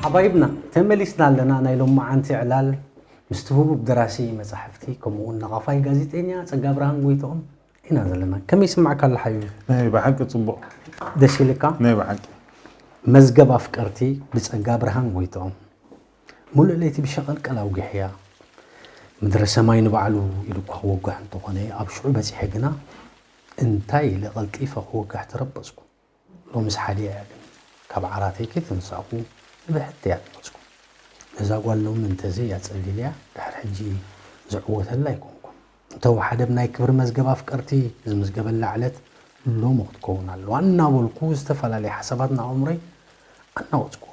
ሓባይብና፣ ተመሊስና ኣለና። ናይ ሎማዓንቲ ዕላል ምስቲ ህቡብ ደራሲ መጻሕፍቲ፣ ከምኡ እውን ነቓፋይ ጋዜጠኛ ጸጋብርሃን ጎይትኦም ኢና ዘለና። ከመይ ይስምዓካ ኣሎ ሓቢቢ? ናይ ብሓቂ ጽቡቕ። ደስ ኢልካ? ናይ ብሓቂ። መዝገብ ኣፍቀርቲ ብጸጋብርሃን ጎይትኦም። ሙሉእ ለይቲ ብሸቐልቀል ኣውጊሐያ። ምድረ ሰማይ ንባዕሉ ኢሉ እኳ ክወግሕ እንተኾነ፣ ኣብ ሽዑ በጺሐ ግና እንታይ ኢለ ቀልጢፈ ክወግሕ ተረበጽኩ። ሎምስ ሓዲኣ እያ ግን ካብ ዓራተይ ከይተንሳእኩ ንብሕቲ እያ ተመጽኩ። ነዛ ጓል ሎሚ እንተዘይ እያ ጸሊልያ፣ ድሕሪ ሕጂ ዝዕወተላ ኣይኮንኩን። እንተወሓደ ብናይ ክብሪ መዝገብ ኣፍቀርቲ ዝምዝገበላ ዕለት ሎሚ ክትከውን ኣለዋ እናበልኩ ዝተፈላለየ ሓሳባት ንኣእምሮይ ኣናወጽኩዎም።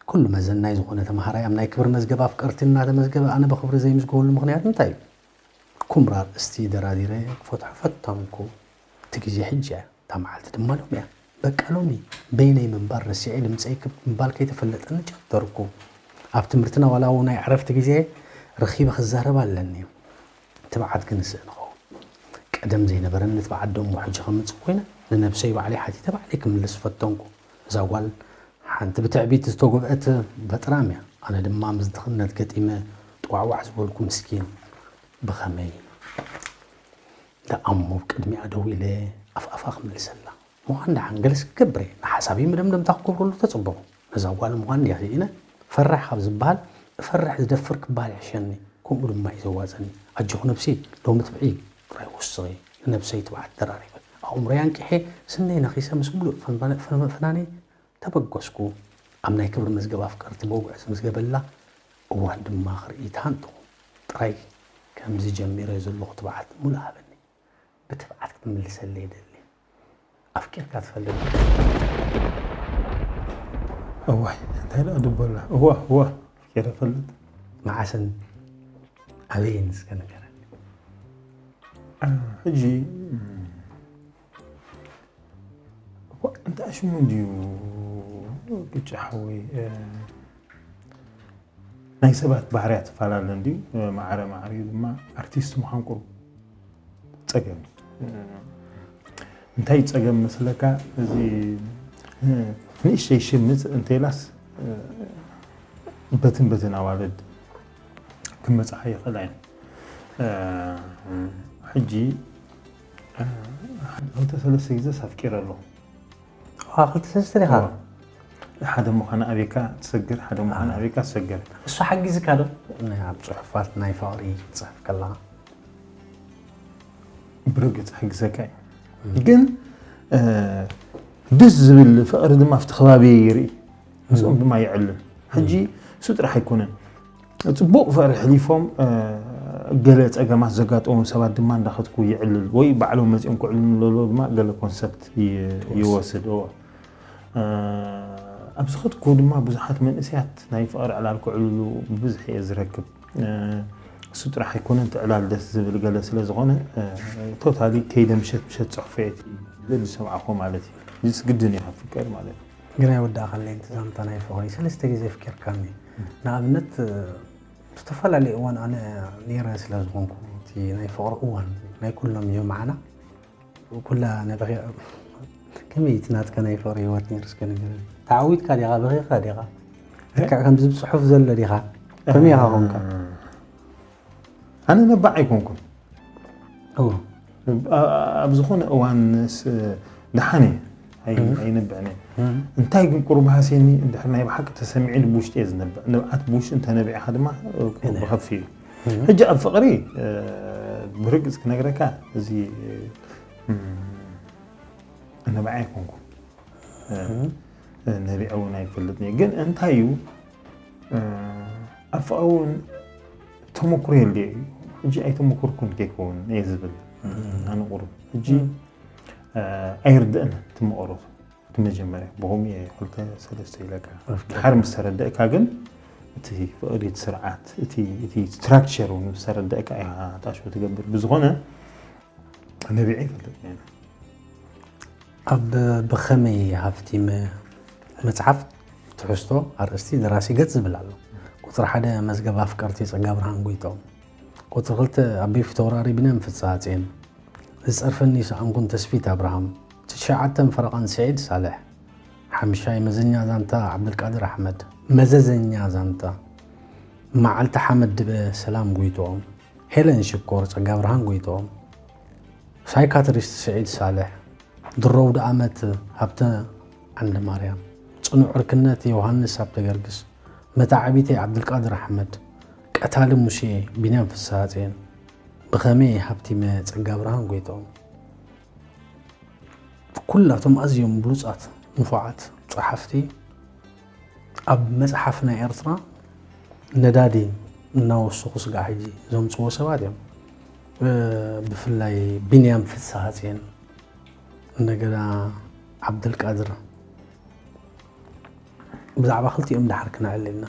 ኩሉ መዘናይ ዝኾነ ተምሃራይ ኣብ ናይ ክብሪ መዝገብ ኣፍቀርቲ እናተመዝገበ ኣነ ብኽብሪ ዘይምዝገበሉ ምኽንያት እንታይ እዩ? ኩምራ ኣርእስቲ ደራዲረ ክፈትሖ ፈተንኩ። እቲ ግዜ ሕጂ እያ። እታ መዓልቲ ድማ ሎሚ እያ። በቃ ሎሚ በይነይ ምንባር ረሲዐ ድምፀይ ክብ ምባል ከይተፈለጠኒ ጨደርኩ። ኣብ ትምህርትና ዋላ እውን ናይ ዕረፍቲ ግዜ ረኺበ ክዛረብ ኣለኒ። ትብዓት ግን ስእን ኸውን። ቀደም ዘይነበረኒ ትብዓት ደሞ ሕጂ ከምፅእ ኮይነ ንነብሰይ ባዕለይ ሓቲተ ባዕለይ ክምልስ ፈተንኩ። እዛ ጓል ሓንቲ ብትዕቢት ዝተጎብአት በጥራም እያ። ኣነ ድማ ምስ ድኽነት ገጢመ ጥዋዕዋዕ ዝበልኩ ምስኪን ብኸመይ ደኣሞ ኣብ ቅድሚኣ ደው ኢለ ኣፍኣፋ ክምልሰላ። ምዃን ደሓን ገለስ ክገብር እየ። ንሓሳበይ መደምደምታ ክገብረሉ ተጸበኹ። ነዛ ጓል ምዃን ድያ ስኢነ? ፈራሕ ካብ ዝበሃል እፈርሕ ዝደፍር ክበሃል ይሕሸኒ። ከምኡ ድማ እዩ ዘዋጸኒ። ኣጆኺ ነብሲ፣ ሎሚ ትብዒ ጥራይ ወስኺ። ንነብሰይ ትብዓት ደራሪበ። ኣእምሮይ ኣንቂሐ፣ ስነይ ነኺሰ ምስ ምሉእ ፈንፋነ-፣ ፈን-፣ ፈናነይ ተበገስኩ። ኣብ ናይ ክብሪ መዝገብ ኣፍቀርቲ መውግዒ ዝምዝገበላ እዋን ድማ ክርኢ ተሃንጥኹ። ጥራይ ከምዚ ጀሚረ ዘለኹ ትብዓት ሙሉእ ሃበኒ። ብትብዓት ክትምልሰለይ ይደሊ። ኣፍቂርካ ትፈልጥ? እዋይ፣ እንታይ ደኣ ድበላ? እዋ፣ እዋ፣ ኣፍቂረ እፈልጥ። መዓስን ኣበይን እስከ ንገረኒ። አ፣ ሕጂ፣ እም፣ እዋ፣ እንታይ ሽሙ እንድዩ ቅጫ ሓወይ? እ፣ ናይ ሰባት ባህርያት ይፈላለ እንድዩ። ማዕረ ማዕሪኡ ድማ ኣርቲስት ምዃን ቁሩብ ጸገም እዩ። እንታይ ጸገም መስለካ? እዚ ንእሽተይ ሽምጥ እንተኢላስ በትን በትን ኣዋልድ ክመጽኣ ይኽእላ እየን። ሕጂ ክልተ ሰለስተ ግዜስ ኣፍቂረ ኣለኹ። ዋ፣ ክልተ ሰለስተ ዲኻ? እዋ። ሓደ ምዃን ኣቤካ ትሰግር፣ ሓደ ምዃን ኣቤካ ትሰግር። እሱ ሓጊዝካ ዶ? ናይ ኣብ ጽሑፋት ናይ ፍቕሪ ትጽሕፍ ከለኻ? ብርግጽ ሓጊዘካ እዩ። እም። ግን፣ እ፣ ደስ ዝብል ፍቕሪ ድማ ኣብቲ ከባቢ ይርኢ። ምስኦም እም። ድማ ይዕልል። ሕጂ እም። እሱ ጥራሕ ኣይኮነን። ጽቡቕ ፍቕሪ ሕሊፎም፣ እ፣ ገለ ጸገማት ዘጋጠሙ ሰባት ድማ እንዳኸድኩ ይዕልል፣ ወይ ባዕሎም መጺኦም ክዕልሉ ለሎ ድማ ገለ ኮንሰፕት ይ-፣ ትወስድ። ይወስድ። እዎ። እ፣ ኣብ ዝኸድኩ ድማ ብዙሓት መንእሰያት ናይ ፍቕሪ ዕላል ክዕልሉ ብብዝሒ እየ ዝረክብ። እሱ ጥራሕ ኣይኮነን፣ እቲ ዕላል ደስ ዝብል ገለ ስለ ዝኾነ ቶታሊ ከይደ ምሸት ምሸት ጽሑፈ እቲ ዝሰምዓኹ ማለት እዩ። እዚ ግድን እዩ ፍቅር ማለት እዩ። ግን ኣይወዳእካለይ እቲ ዛንታ ናይ ፍቕሪ ሰለስተ ግዜ ኣፍቂርካኒ። ንኣብነት ዝተፈላለዩ እዋን ኣነ ነይረ ስለ ዝኾንኩ እቲ ናይ ፍቕሪ እዋን ናይ ኩሎም እዮም መዓና ኩላ ነበኺ ከመይ እቲ ናትካ ናይ ፍቕሪ ህይወት ነይሩ እስከ ንገረኒ። ተዓዊትካ ዲኻ በኺኻ ዲኻ ልክዕ ከምዚ ብፅሑፍ ዘሎ ዲኻ ከመይ ኢኻ ኮንካ? ኣነ ነባዕ ኣይኮንኩን። ኣብ ዝኾነ እዋን ደሓን እየ ኣይነብዕን እየ። እንታይ ግን ቁሩብ ሃስየኒ እንድሕር ናይ ብሓቂ ተሰሚዑ ብውሽጢ እየ ዝነብዕ። ንብዓት ብውሽጢ እንተነቢዕኻ ድማ ብኸፊ እዩ። ሕጂ ኣብ ፍቕሪ ብርግፅ ክነግረካ እዚ ነባዕ ኣይኮንኩን። ነቢዐ እውን ኣይፈልጥን እየ። ግን እንታይ እዩ ኣብ ፍቕሪ እውን ተመኩሮ የለ እዩ። ሕጂ ኣይተመኮርኩን ከይከውን እየ ዝብል ኣነ ቁሩብ ሕጂ ኣይርድእን እቲ መቐረቱ እቲ መጀመርያ ብኸምኡ እየ ክልተ ሰለስተ ኢለካ ድሓር ምስ ተረደእካ ግን እቲ ፍቕሪ እቲ ስርዓት እቲ ስትራክቸር እውን ምስ ተረደእካ ኢኻ ታሽቦ ትገብር ብዝኾነ ነቢዐ ይፈልጥ ነይረ። ኣብ ብኸመይ ሃፍቲመ መጽሓፍ ትሕዝቶ ኣርእስቲ ደራሲ ገጽ ዝብል ኣሎ። ቁጽሪ ሓደ መዝገብ ኣፍቀርቲ ጸጋብርሃን ጎይትኦም፣ ቁጽሪ ክልተ ኣቦይ ፊተውራሪ ቢንያም ፍስሃጽዮን፣ ዝጸርፈኒ ይሰኣንኩን ተስፊት ኣብርሃም፣ ትሽዓተን ፈረቓን ስዒድ ሳልሕ፣ ሓምሻይ መዘኛ ዛንታ ዓብደልቃድር ኣሕመድ፣ መዘዘኛ ዛንታ መዓልቲ ሓመድ ድበ ሰላም ጎይትኦም፣ ሄለን ሽኮር ጸጋብርሃን ጎይትኦም፣ ሳይካትሪስት ስዒድ ሳልሕ፣ ድሮ ኣውደኣመት ሃብተ ዓንደማርያም፣ ጽኑዕ ዕርክነት ዮሃንስ ሃብተገርግስ፣ መታዕቢተይ ዓብዱልቃድር ኣሕመድ፣ ቀታሊ ሙሴ ቢንያም ፍስሃጽዮን፣ ብኸመይ ሃብቲመ ጸጋብርሃን ጎይትኦም። ኩላቶም ኣዝዮም ብሉጻት ንፉዓት ጸሓፍቲ ኣብ መጽሓፍ ናይ ኤርትራ ነዳዲ እናወሰኹ ስጋዕ ሕጂ ዘምጽዎ ሰባት እዮም። ብፍላይ ቢንያም ፍስሃጽዮን እንደገና ዓብደልቃድር ብዛዕባ ክልቲኦም ድሓር ክነዕልልና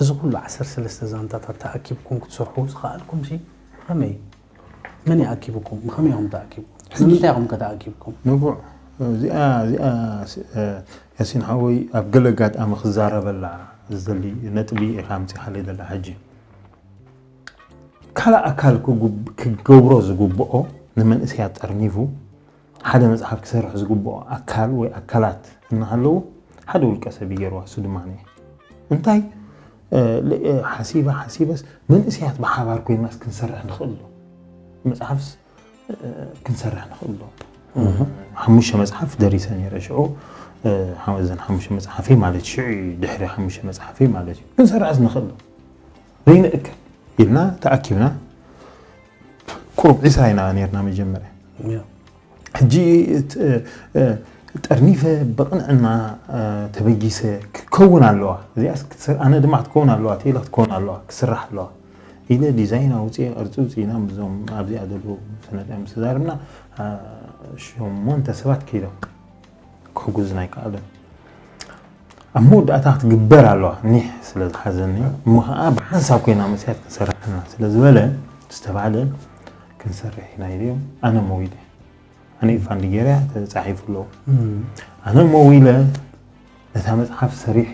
እዚ ኩሉ ዓሰርተ ሰለስተ ዛንታታት ተኣኪብኩም ክትሰርሑ ዝኸኣልኩም ሲ ከመይ? መን ይኣኪብኩም? ብኸመይ ኢኹም ተኣኪብኩም? ንምንታይ ኢኹም ከተኣኪብኩም? ንፉዕ እዚኣ እዚኣ ያሲን ሓወይ ኣብ ገለ ኣጋጣሚ ክዛረበላ ዝደሊ ነጥቢ ኢኻ ኣምፂኻለይ ዘላ ሕጂ ካልእ ኣካል ክገብሮ ዝግብኦ ንመንእሰያት ጠርኒፉ ሓደ መፅሓፍ ክሰርሕ ዝግብኦ ኣካል ወይ ኣካላት እናሃለዉ ሓደ ውልቀ ሰብ ይገርዋ እሱ ድማ እንታይ ሓሲባ ሓሲበስ መንእሰያት ብሓባር ኮይናስ ክንሰርሕ ንኽእል ዶ መፅሓፍስ ክንሰርሕ ንኽእል ዶ ሓሙሽተ መፅሓፍ ደሪሰ ነይረ ሽዑ ሓመዘን ሓሙሽተ መፅሓፈይ ማለት ሽዑ ድሕሪ ሓሙሽተ መፅሓፈይ ማለት እዩ ክንሰርሕስ ንኽእል ዶ ዘይንእከል ኢልና ተኣኪብና ቁሩብ ዒስራ ኢና ነርና መጀመርያ ሕጂ ጠርኒፈ ብቕንዕና ተበጊሰ ክትከውን ኣለዋ እዚኣ ኣነ ድማ ክትከውን ኣለዋ ተኢለ ክትከውን ኣለዋ ክስራሕ ኣለዋ ኢለ ዲዛይን ኣውፅኤ ቅርፂ ውፅኢና ዞም ኣብዚኣ ዘለዉ ሰነጣ ምስ ተዛርብና ሸሞንተ ሰባት ከይዶም ክሕጉዝና ኣይከኣሉን ኣብ መወዳእታ ክትግበር ኣለዋ ኒሕ ስለ ዝሓዘኒ እሞ ከዓ ብሓንሳብ ኮይና መስያት ክንሰርሕ ኣለና ስለ ዝበለ ዝተባህለ ክንሰርሕ ኢና ኢለዮም ኣነ መዊለ ኣነ ፋንድ ጌርያ ተፃሒፉ ኣለዉ ኣነ መዊለ ነታ መፅሓፍ ሰሪሐ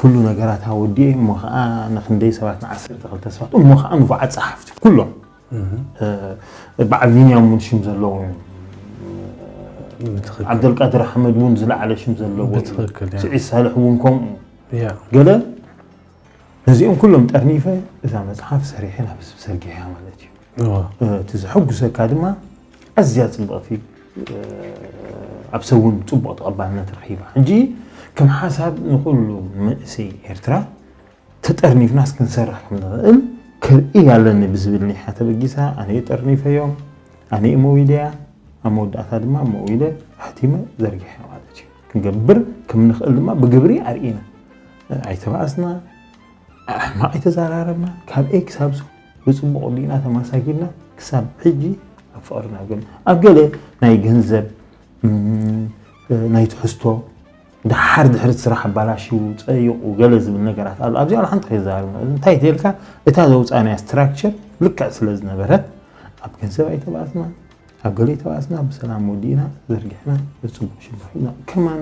ኩሉ ነገራት ኣወዲኤ እሞ ከዓ ንክንደይ ሰባት ንዓሰርተ ክልተ ሰባት እሞ ከዓ ንፉዓት ፀሓፍቲ ኩሎም በዓል ቢንያም እውን ሽም ዘለዎ ዓብደልቃድር ኣሕመድ እውን ዝለዓለ ሽም ዘለዎ ስዒድ ሳልሕ እውን ከምኡ ገለ ነዚኦም ኩሎም ጠርኒፈ እዛ መፅሓፍ ሰሪሐ ናብ ህዝቢ ዘርጊሐያ ማለት እዩ እቲ ዘሐጉሰካ ድማ ኣዝያ ፅብቕቲ ኣብ ሰብ እውን ፅቡቕ ተቐባልነት ረኺባ ሕጂ ከም ሓሳብ ንኩሉ መንእሰይ ኤርትራ ተጠርኒፍናስ ክንሰርሕ ከም ንኽእል ክርኢ ኣለኒ ብዝብል ኒሕያ ተበጊሳ ኣነ ጠርኒፈዮም ኣነ መዊለያ ኣብ መወዳእታ ድማ መዊለ ኣሕቲመ ዘርጊሐ ማለት እዩ ክንገብር ከም ንኽእል ድማ ብግብሪ ኣርኢና ኣይተባኣስና ኣሕማቕ ኣይተዘራረብና ካብ ኤ ክሳብ ዞ ብፅቡቕ ዲና ተማሳጊድና ክሳብ ሕጂ ኣብ ፍቕርና ግን ኣብ ገለ ናይ ገንዘብ ናይ ትሕዝቶ ድሓር ድሕሪ እቲ ስራሕ ኣባላሽው ጸይቑ ገለ ዝብል ነገራት ኣሎ። ኣብዚኣ ሓንቲ ከይዛረብና እንታይ ተልካ እታ ዘውፃናያ ስትራክቸር ልክዕ ስለ ዝነበረት ኣብ ገንዘብ ኣይተባእስና ኣብ ገለ ተባእስና ብሰላም ወዲእና ዘርጊሕና ብፅቡቅ ሽባሒና ከማን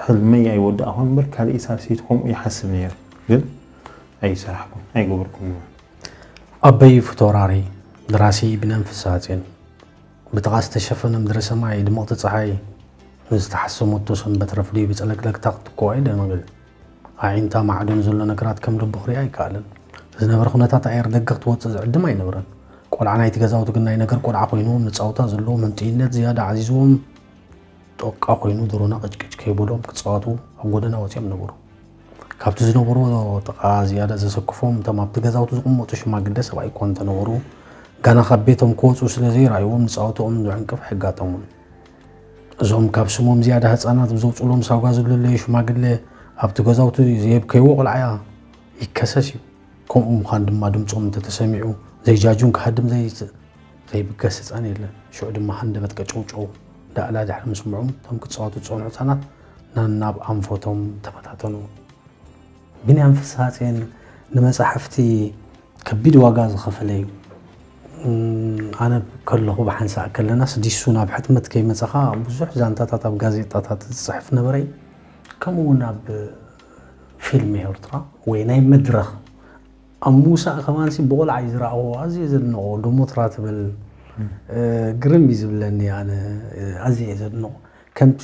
ሕልመይ ኣይወዳእኹን እምበር ካልእ ሳልሰይቲ ከምኡ ይሓስብ ነይረ ግን ኣይሰራሕኩን ኣይገበርኩን። ኣበይ ፍቶራሪ ደራሲ ብነን ፍሳጽን ብጥቓ ዝተሸፈነ ምድሪ ሰማይ ድምቕቲ ፀሓይ ንዝተሓሰመቶ ሰንበት ረፍዲ ብፀለግለግታ ክትኮዋ ይደንግል። ኣዒንታ ማዕዶ ንዘሎ ነገራት ከም ልቡ ክሪኣ ኣይከኣልን። ዝነበረ ኩነታት ኣየር ደገ ክትወፅእ ዝዕድም ኣይነበረን። ቆልዓ ናይቲ ገዛውቲ ግን ናይ ነገር ቆልዓ ኮይኑ ንፃውታ ዘለዎ መንጥይነት ዝያዳ ዓዚዝዎም ጦቃ ኮይኑ ድሮና ቅጭቅጭ ከይበሎም ክፃወቱ ኣብ ጎደና ወፂኦም ነበሩ። ካብቲ ዝነበርዎ ጥቓ ዝያዳ ዘሰክፎም እቶም ኣብቲ ገዛውቲ ዝቕመጡ ሽማግለ ሰብኣይ እኳ እንተነበሩ ጋና ካብ ቤቶም ክወፁ ስለ ዘይረኣይዎም ንፃውትኦም ዝዕንቅፍ ኣይጋጠሙን። እዞም ካብ ስሞም ዝያዳ ህፃናት ብዘውፅሎም ሳጓ ዝብለለዩ ሽማግለ ኣብቲ ገዛውቲ ዘየብከይዎ ቆልዓያ ይከሰስ እዩ። ከምኡ ምዃን ድማ ድምፆም እንተተሰሚዑ ዘይጃጁን ክሃድም ዘይብገስ ህፃን የለን። ሽዑ ድማ ሃንደበት ቀጨውጨው እንዳእላ ድሕሪ ምስምዖም እቶም ክፃወቱ ዝፀንሑ ህፃናት ናናብ ኣንፈቶም ተበታተኑ። ቢንያም ፍስሃፅዮን ንመፃሕፍቲ ከቢድ ዋጋ ዝኸፈለ እዩ። ኣነ ከለኹ ብሓንሳእ ከለናስ ዲሱ ናብ ሕትመት ከይመፀኻ ብዙሕ ዛንታታት ኣብ ጋዜጣታት ዝፅሕፍ ነበረ። ከምኡ እውን ኣብ ፊልም ኤርትራ ወይ ናይ መድረኽ ኣብ ምውሳእ ከማንሲ ብቆልዓ እዩ ዝረኣዎ። ኣዝየ ዘድንቆ ዶሞትራ ትብል ግርም እዩ ዝብለኒ። ኣነ ኣዝየ ዘድንቆ ከምቲ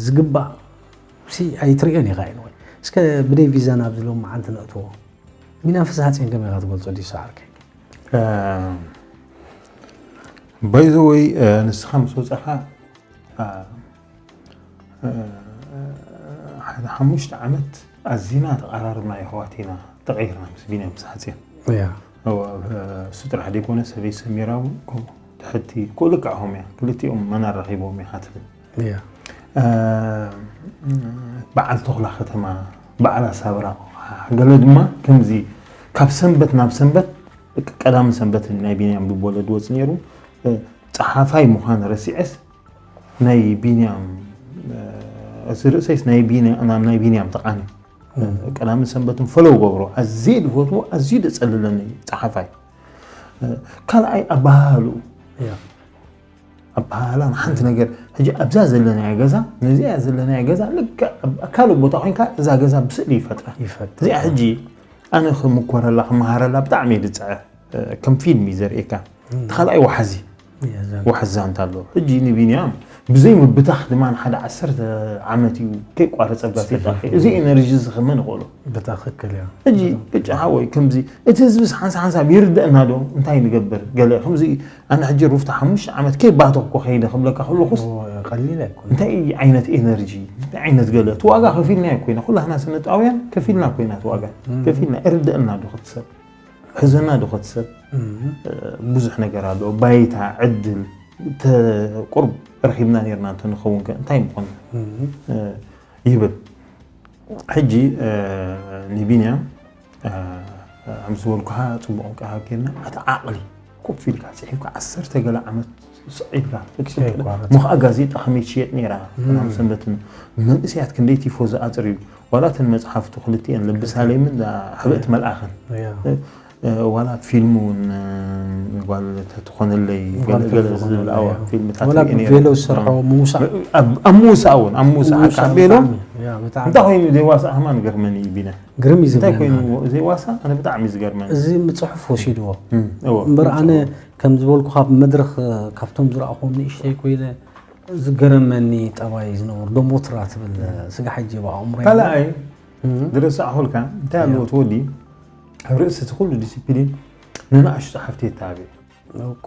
ዝግባእ ሲ ኣይትርእዮን ኢኻ። Anyway እስከ ብደይ ቪዛ ናብ ዝሎም መዓንቲ ነእትዎ። ቢንያም ፍስሃፅዮን ከመይ ኢኻ ትገልፆ? ዲሱ ዓርከይ ባይዘወይ ንስኻ ምስ ወፃኻ ሓደ ሓሙሽተ ዓመት ኣዚና ተቐራርብና የሕዋት ኢና ተቐይርና ምስ ቢንያም ፍስሃፅዮን። እሱ ጥራሕ ዘይኮነ ሰበይ ሰሚራ እውን ከምኡ ትሕቲ ኮ ልክዕ ኸም እያ ክልቲኦም መን ኣራኺቦም ኢኻ ትብል። በዓል ተኹላ ከተማ በዓል ኣሳብራ ገለ ድማ ከምዚ ካብ ሰንበት ናብ ሰንበት ቀዳምን ሰንበትን ናይ ቢንያም ልቦለድ ወፅ ነይሩ። ፀሓፋይ ምዃን ረሲዐስ ናይ ቢንያም እዚ ርእሰይስ ናይ ቢንያም ናብ ናይ ቢንያም ተቃኒ ቀዳምን ሰንበትን ፈለው ገብሮ ኣዝየ ዝፈትዎ ኣዝዩ ደፀልለኒ ፀሓፋይ ካልኣይ ኣባሃሉ ኣባሃላ ንሓንቲ ነገር ሕጂ ኣብዛ ዘለናያ ገዛ ነዚኣ ዘለናያ ገዛ ልክዕ ካልእ ቦታ ኮይንካ እዛ ገዛ ብስእሊ ይፈጥራ እዚኣ ሕጂ ኣነ ክምኮረላ ክመሃረላ ብጣዕሚ እየ ዝፅዐ ከም ፊልም እዩ ዘርእየካ እቲ ካልኣይ ዋሓዚ ዋሕዚ ዛንታ ኣሎ ሕጂ ንቢንያም ብዘይ ምብታኽ ድማ ንሓደ ዓሰርተ ዓመት እዩ ከይቋረፀ ኣብ ጋዜጣ እዚ ኤነርጂ እዚ ከመን ይኽእሎ ብትኽክል እያ ሕጂ ቅጫ ሓወይ ከምዚ እቲ ህዝብስ ሓንሳ ሓንሳብ ይርደአና ዶ እንታይ ንገብር ገለ ከምዚ ኣነ ሕጂ ሩፍታ ሓሙሽተ ዓመት ከይባተኽኩ ከይደ ክብለካ ከለኹስ ቀሊል ኣይኮነ እንታይ ዓይነት ኤነርጂ እንታይ ዓይነት ገለ እቲ ዋጋ ከፊልና እኮ ኢና ኩላህና ስነጣውያን ከፊልና እኮ ኢና እቲ ዋጋ ከፊልና ይርደአና ዶ ክትሰብ ሕዘና ዶ ክትሰብ ብዙሕ ነገር ኣሎ ባይታ ዕድል ቁርብ ረኺብና ነርና እንተንኸውን እንታይ ምኾን ይብል ሕጂ ንቢንያም ከም ዝበልኩኻ ፅቡቕ እንቃሃብ ጌርና እቲ ዓቕሊ ኮፍ ኢልካ ፅሒፍካ ዓሰርተ ገለ ዓመት ስዒድካ ምኽኣ ጋዜጣ ከመይ ትሽየጥ ነይራ ሰንበትን መንእሰያት ክንደይ ቲፎ ዝኣፅር እዩ ዋላ እተን መፅሓፍቱ ክልቲኤን ልቢ ሳሌምን ሕብእቲ መልኣኽን ዋላ ፊልም እውን ጓል ተትኾነለይ ገለገለ ዝብል ኣዋ ፊልምታት ሪኤ ነይረ። ቬሎ ዝሰርሖ ምውሳእ ኣብ ኣብ ምውሳእ እውን ኣብ ምውሳእ ሓቃ ቬሎ እንታይ ኮይኑ ዘይዋሳእ ከማን ገርመኒ እዩ ቢነ ግርም እዩ እንታይ ዝብለኒ። ኮይኑ ዘይዋሳ ኣነ ብጣዕሚ እዩ ዝገርመኒ። እዚ ምፅሑፍ ወሲድዎ እም፣ እዎ። እምበር ኣነ ከም ዝበልኩ ካብ መድረኽ ካብቶም ዝረኣኹም ንእሽተይ ኮይነ ዝገረመኒ ጠባይ ዝነበሩ ደሞትራ ትብል ስጋ ሓጂ ብኣእምሮ ካልኣይ ዝረሳዕኹልካ እንታይ ኣለዎ ትወዲ ኣብ ርእሲ እቲ ኩሉ ዲስፕሊን ንንኣሽቱ ሓፍቲ የተሃብየ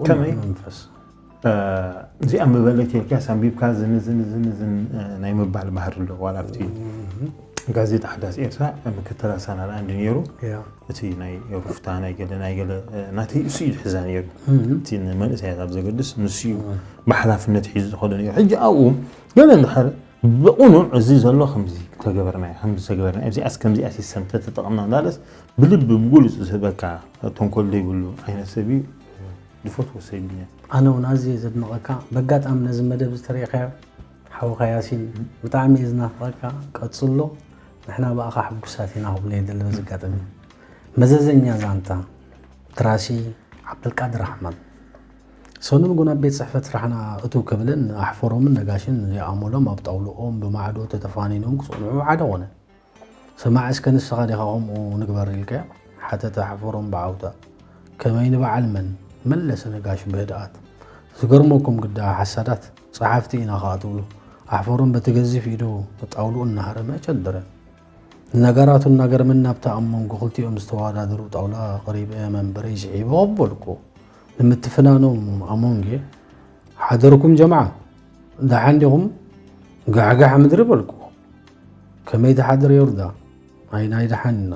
ከመይ? መንፈስ እዚኣ ምበለት ኢልካስ ኣንቢብካ ዝን ዝን ዝን ዝን ናይ ምባል ባህሪ ኣሎ ዋላ ኣብቲ ጋዜጣ ሓዳስ ኤርትራ ምክትል ኣሳናዳ እንዲ ነይሩ እቲ ናይ ሩፍታ ናይ ገለ ናይ ገለ ናተይ እሱ እዩ ዝሕዛ ነይሩ እቲ ንመንእሰያት ኣብ ዘገድስ ንሱ እዩ ብሓላፍነት ሒዙ ዝኸዶ ነይሩ ሕጂ ኣብኡ ገለ እንድሕር ብቕኑዕ እዚ ዘሎ ከምዚ ተገበርና ከምዚ ተገበርና እዚኣስ ከምዚኣ ሲስተም ተተጠቕምና እንዳለስ ብልቢ ብጉሉፅ ዝህበካ ተንኮል ዘይብሉ ዓይነት ሰብ እዩ ዝፈትዎ ሰብ እዩ ኣነ እውን ኣዝየ ዘድንቐካ በጋጣሚ ነዚ መደብ ዝተሪእካዮ ሓውኻ ያሲን፣ ብጣዕሚ እየ ዝናፍቐካ፣ ቀጽሎ። ንሕና ብኣኻ ሕጉሳት ኢና ክብሎ እየ ደሊ በዚ ኣጋጣሚ። መዘዘኛ ዛንታ፣ ደራሲ ዓብደልቃድር ኣሕመድ። ሰኑን ጉን ኣብ ቤት ጽሕፈት ስራሕና እትው ክብልን ኣሕፈሮምን ነጋሽን ዘይኣመሎም ኣብ ጣውልኦም ብማዕዶ ተተፋኒኖም ክጸንሑ ሓደ ኾነ። ሰማዕ እስከ ንስኻ ዲኻ ከምኡ ንግበር ኢልካዮ? ሓተተ ኣሕፈሮም ብዓውታ። ከመይ ንበዓል መን? መለሰ ነጋሽ ብህድኣት። ዝገርመኩም ግዳ ሓሳዳት ጸሓፍቲ ኢና ኸኣ ትብሉ። ኣሕፈሮም በቲ ገዚፍ ኢዱ ጣውልኡ እናሃረመ ቸደረ። ንነገራቱ እናገረመኒ ናብታ ኣብ መንጎ ክልቲኦም ዝተወዳደሩ ጣውላ ቀሪበ መንበረይ ስሒበ ኣቐበልኩ። ንምትፍናኖም ኣሞንጌ፣ ሓደርኩም ጀምዓ፣ ደሓን ዲኹም? ጋሕጋሕ ምድሪ በልኩ። ከመይ ትሓድር ዮርዳ? ኣይ ናይ ደሓን ኢና።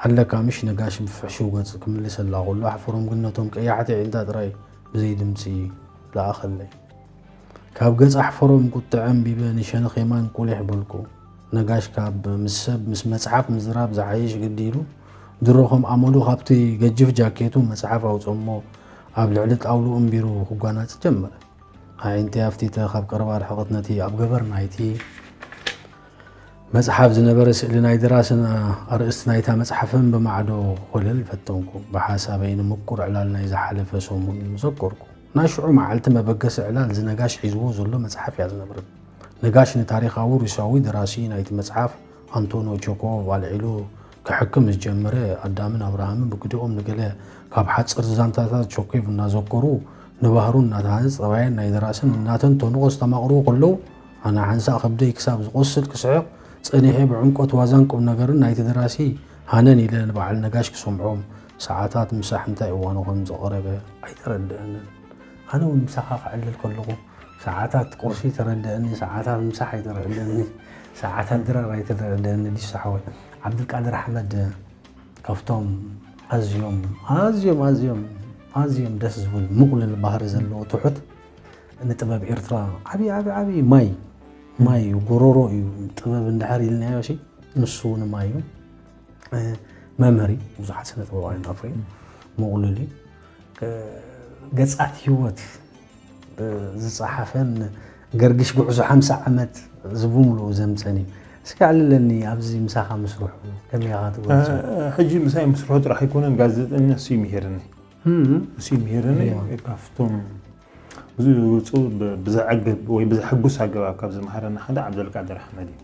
ኣለካ ምሽ ነጋሽ ብፍሕሽው ገጽ ክምልሰላ ከሎ ኣሕፈሮም ግን ነቶም ቀያሕቲ ኣዒንታ ጥራይ ብዘይ ድምጺ ለኣኸለይ። ካብ ገጽ ኣሕፈሮም ቁጥዐ ኣንቢበ ንሸነኽ የማን ቁሊሕ በልኩ። ነጋሽ ካብ ምስ ሰብ ምስ መጽሓፍ ምዝራብ ዝሓይሽ ግዲ ኢሉ ድሮ ከም ኣመሉ ካብቲ ገጅፍ ጃኬቱ መጽሓፍ ኣውጽኦ እሞ ኣብ ልዕሊ ጣውልኡ ኣንቢሩ ክጓናጽ ጀመረ። ኣዒንተይ ኣፍቲተ ካብ ቀረባ ርሕቐት ነቲ ኣብ ገበር ናይቲ መጽሓፍ ዝነበረ ስእሊ ናይ ደራስን ኣርእስቲ ናይታ መጽሓፍን ብማዕዶ ኮለል ፈተንኩ። ብሓሳበይ ንምቁር ዕላል ናይ ዝሓለፈ ሰሙን ዘከርኩ። ናይ ሽዑ መዓልቲ መበገሲ ዕላል እዚ ነጋሽ ሒዝዎ ዘሎ መጽሓፍ እያ ዝነብርብ። ነጋሽ ንታሪኻዊ ሩስያዊ ደራሲ ናይቲ መጽሓፍ ኣንቶኖ ቸኮቭ ኣልዒሉ ክሕክም ምስ ጀመረ፣ ኣዳምን ኣብርሃምን ብግዲኦም ንገለ ካብ ሓጸርቲ ዛንታታት ቸኮቭ እናዘከሩ፣ ንባህሩ እናተሃነጸ፣ ጠባየን ናይ ደራስን እናተንተኑ ከስተማቕርዎ ከለዉ፣ ኣነ ሓንሳእ ከብደይ ክሳብ ዝቖስል ክስሕቕ ጸኒሐ፣ ብዕምቆት ዋዛን ቁም ነገርን ናይቲ ደራሲ ሃነን ኢለ ንበዓል ነጋሽ ክሰምዖም፣ ሰዓታት ምሳሕ እንታይ እዋኑ ከም ዝቐረበ ኣይተረድአንን። ኣነ እውን ምሳኻ ክዕልል ከለኹ፣ ሰዓታት ቁርሲ ተረድአኒ፣ ሰዓታት ምሳሕ ኣይተረድአኒ፣ ሰዓታት ድራር ኣይተረድአኒ። ዲሱ ሓወይ፣ ዓብዱልቃድር ኣሕመድ ካብቶም ኣዝዮም፣ ኣዝዮም፣ ኣዝዮም፣ ኣዝዮም ደስ ዝብል ምቑልል ባህሪ ዘለዎ ትሑት፣ ንጥበብ ኤርትራ ዓቢ፣ ዓቢ፣ ዓቢ ማይ፣ ማይ እዩ፣ ጎሮሮ እዩ። ጥበብ እንድሕር ኢልናዮ ሲ፣ ንሱ እውን ማይ እዩ። እ፣ መምህር እዩ፣ ብዙሓት ስነ ጥበባውያን ኣፍርዩ፣ ምቑሉል እዩ። እ፣ ገጻት ህይወት፣ እ፣ ዝጸሓፈን ገርግሽ ጉዕዞ ሓምሳ ዓመት እዚ ብምሉኡ ዘምጸን እዩ። እስኪ ኣዕልለኒ፣ ኣብዚ ምሳኻ ምስርሑ ከመይ ኢኻ ትገልጾ? እ፣ ሕጂ ምሳይ ምስርሑ ጥራሕ ኣይኮነን፣ ጋዜጠኛ እሱ እዩ ምሂርኒ። እም። እሱ እዩ ምሂርኒ። እያ። ካብቶም ብዙ ውጹ ብ-፣ ብዘዕግብ ወይ ብዘሐጉስ ኣገባብ ካብ ዝመሃረና ሓደ ዓብደልቃድር ኣሕመድ እዩ።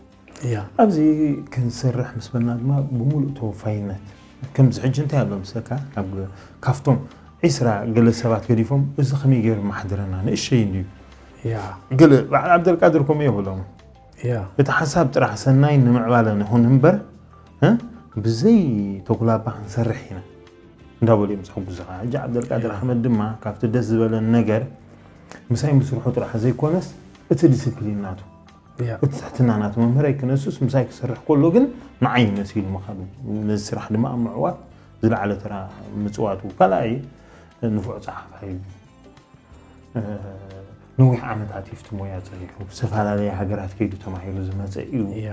እያ። ኣብዚ ክንሰርሕ ምስ በልና ድማ ብምሉእ ተወፋይነት፣ ከምዚ ሕጂ እንታይ ኣሎ ምስለካ፣ ኣብ፣ ካብቶም ዒስራ ገለ ሰባት ገዲፎም፣ እዚ ከመይ ገይሩ መሓድረና፣ ንእሸይ እንድዩ። እያ። ገለ በዓል ዓብደልቃድር ከምኡ የብሎም። እያ። እቲ ሓሳብ ጥራሕ ሰናይ ንምዕባለ ንኹን እምበር፣ እ፣ ብዘይ ተጉላባ ክንሰርሕ ኢና እንዳበሉ እዮም ዝሕጉዙኻ። ሕጂ ዓብደልቃድር እያ። ኣሕመድ ድማ ካብቲ ደስ ዝበለን ነገር ምሳይ ምስርሑ ጥራሕ ዘይኮነስ፣ እቲ ዲስፕሊን ናቱ፣ እያ። እቲ ትሕትና ናቱ፣ መምህረይ ክነሱስ ምሳይ ክሰርሕ ከሎ ግን ንዓይ መሲሉ ምኻዱ፣ ነዚ ስራሕ ድማ ኣብ ምዕዋት ዝለዓለ ተራ ምጽዋቱ። ካልኣይ ንፉዕ ጸሓፋይ እዩ። እ፣ ነዊሕ ዓመታት እዩ ኣብቲ ሞያ ጸኒሑ፣ ዝተፈላለየ ሃገራት ከይዱ ተማሂሩ ዝመጸ እዩ። እያ።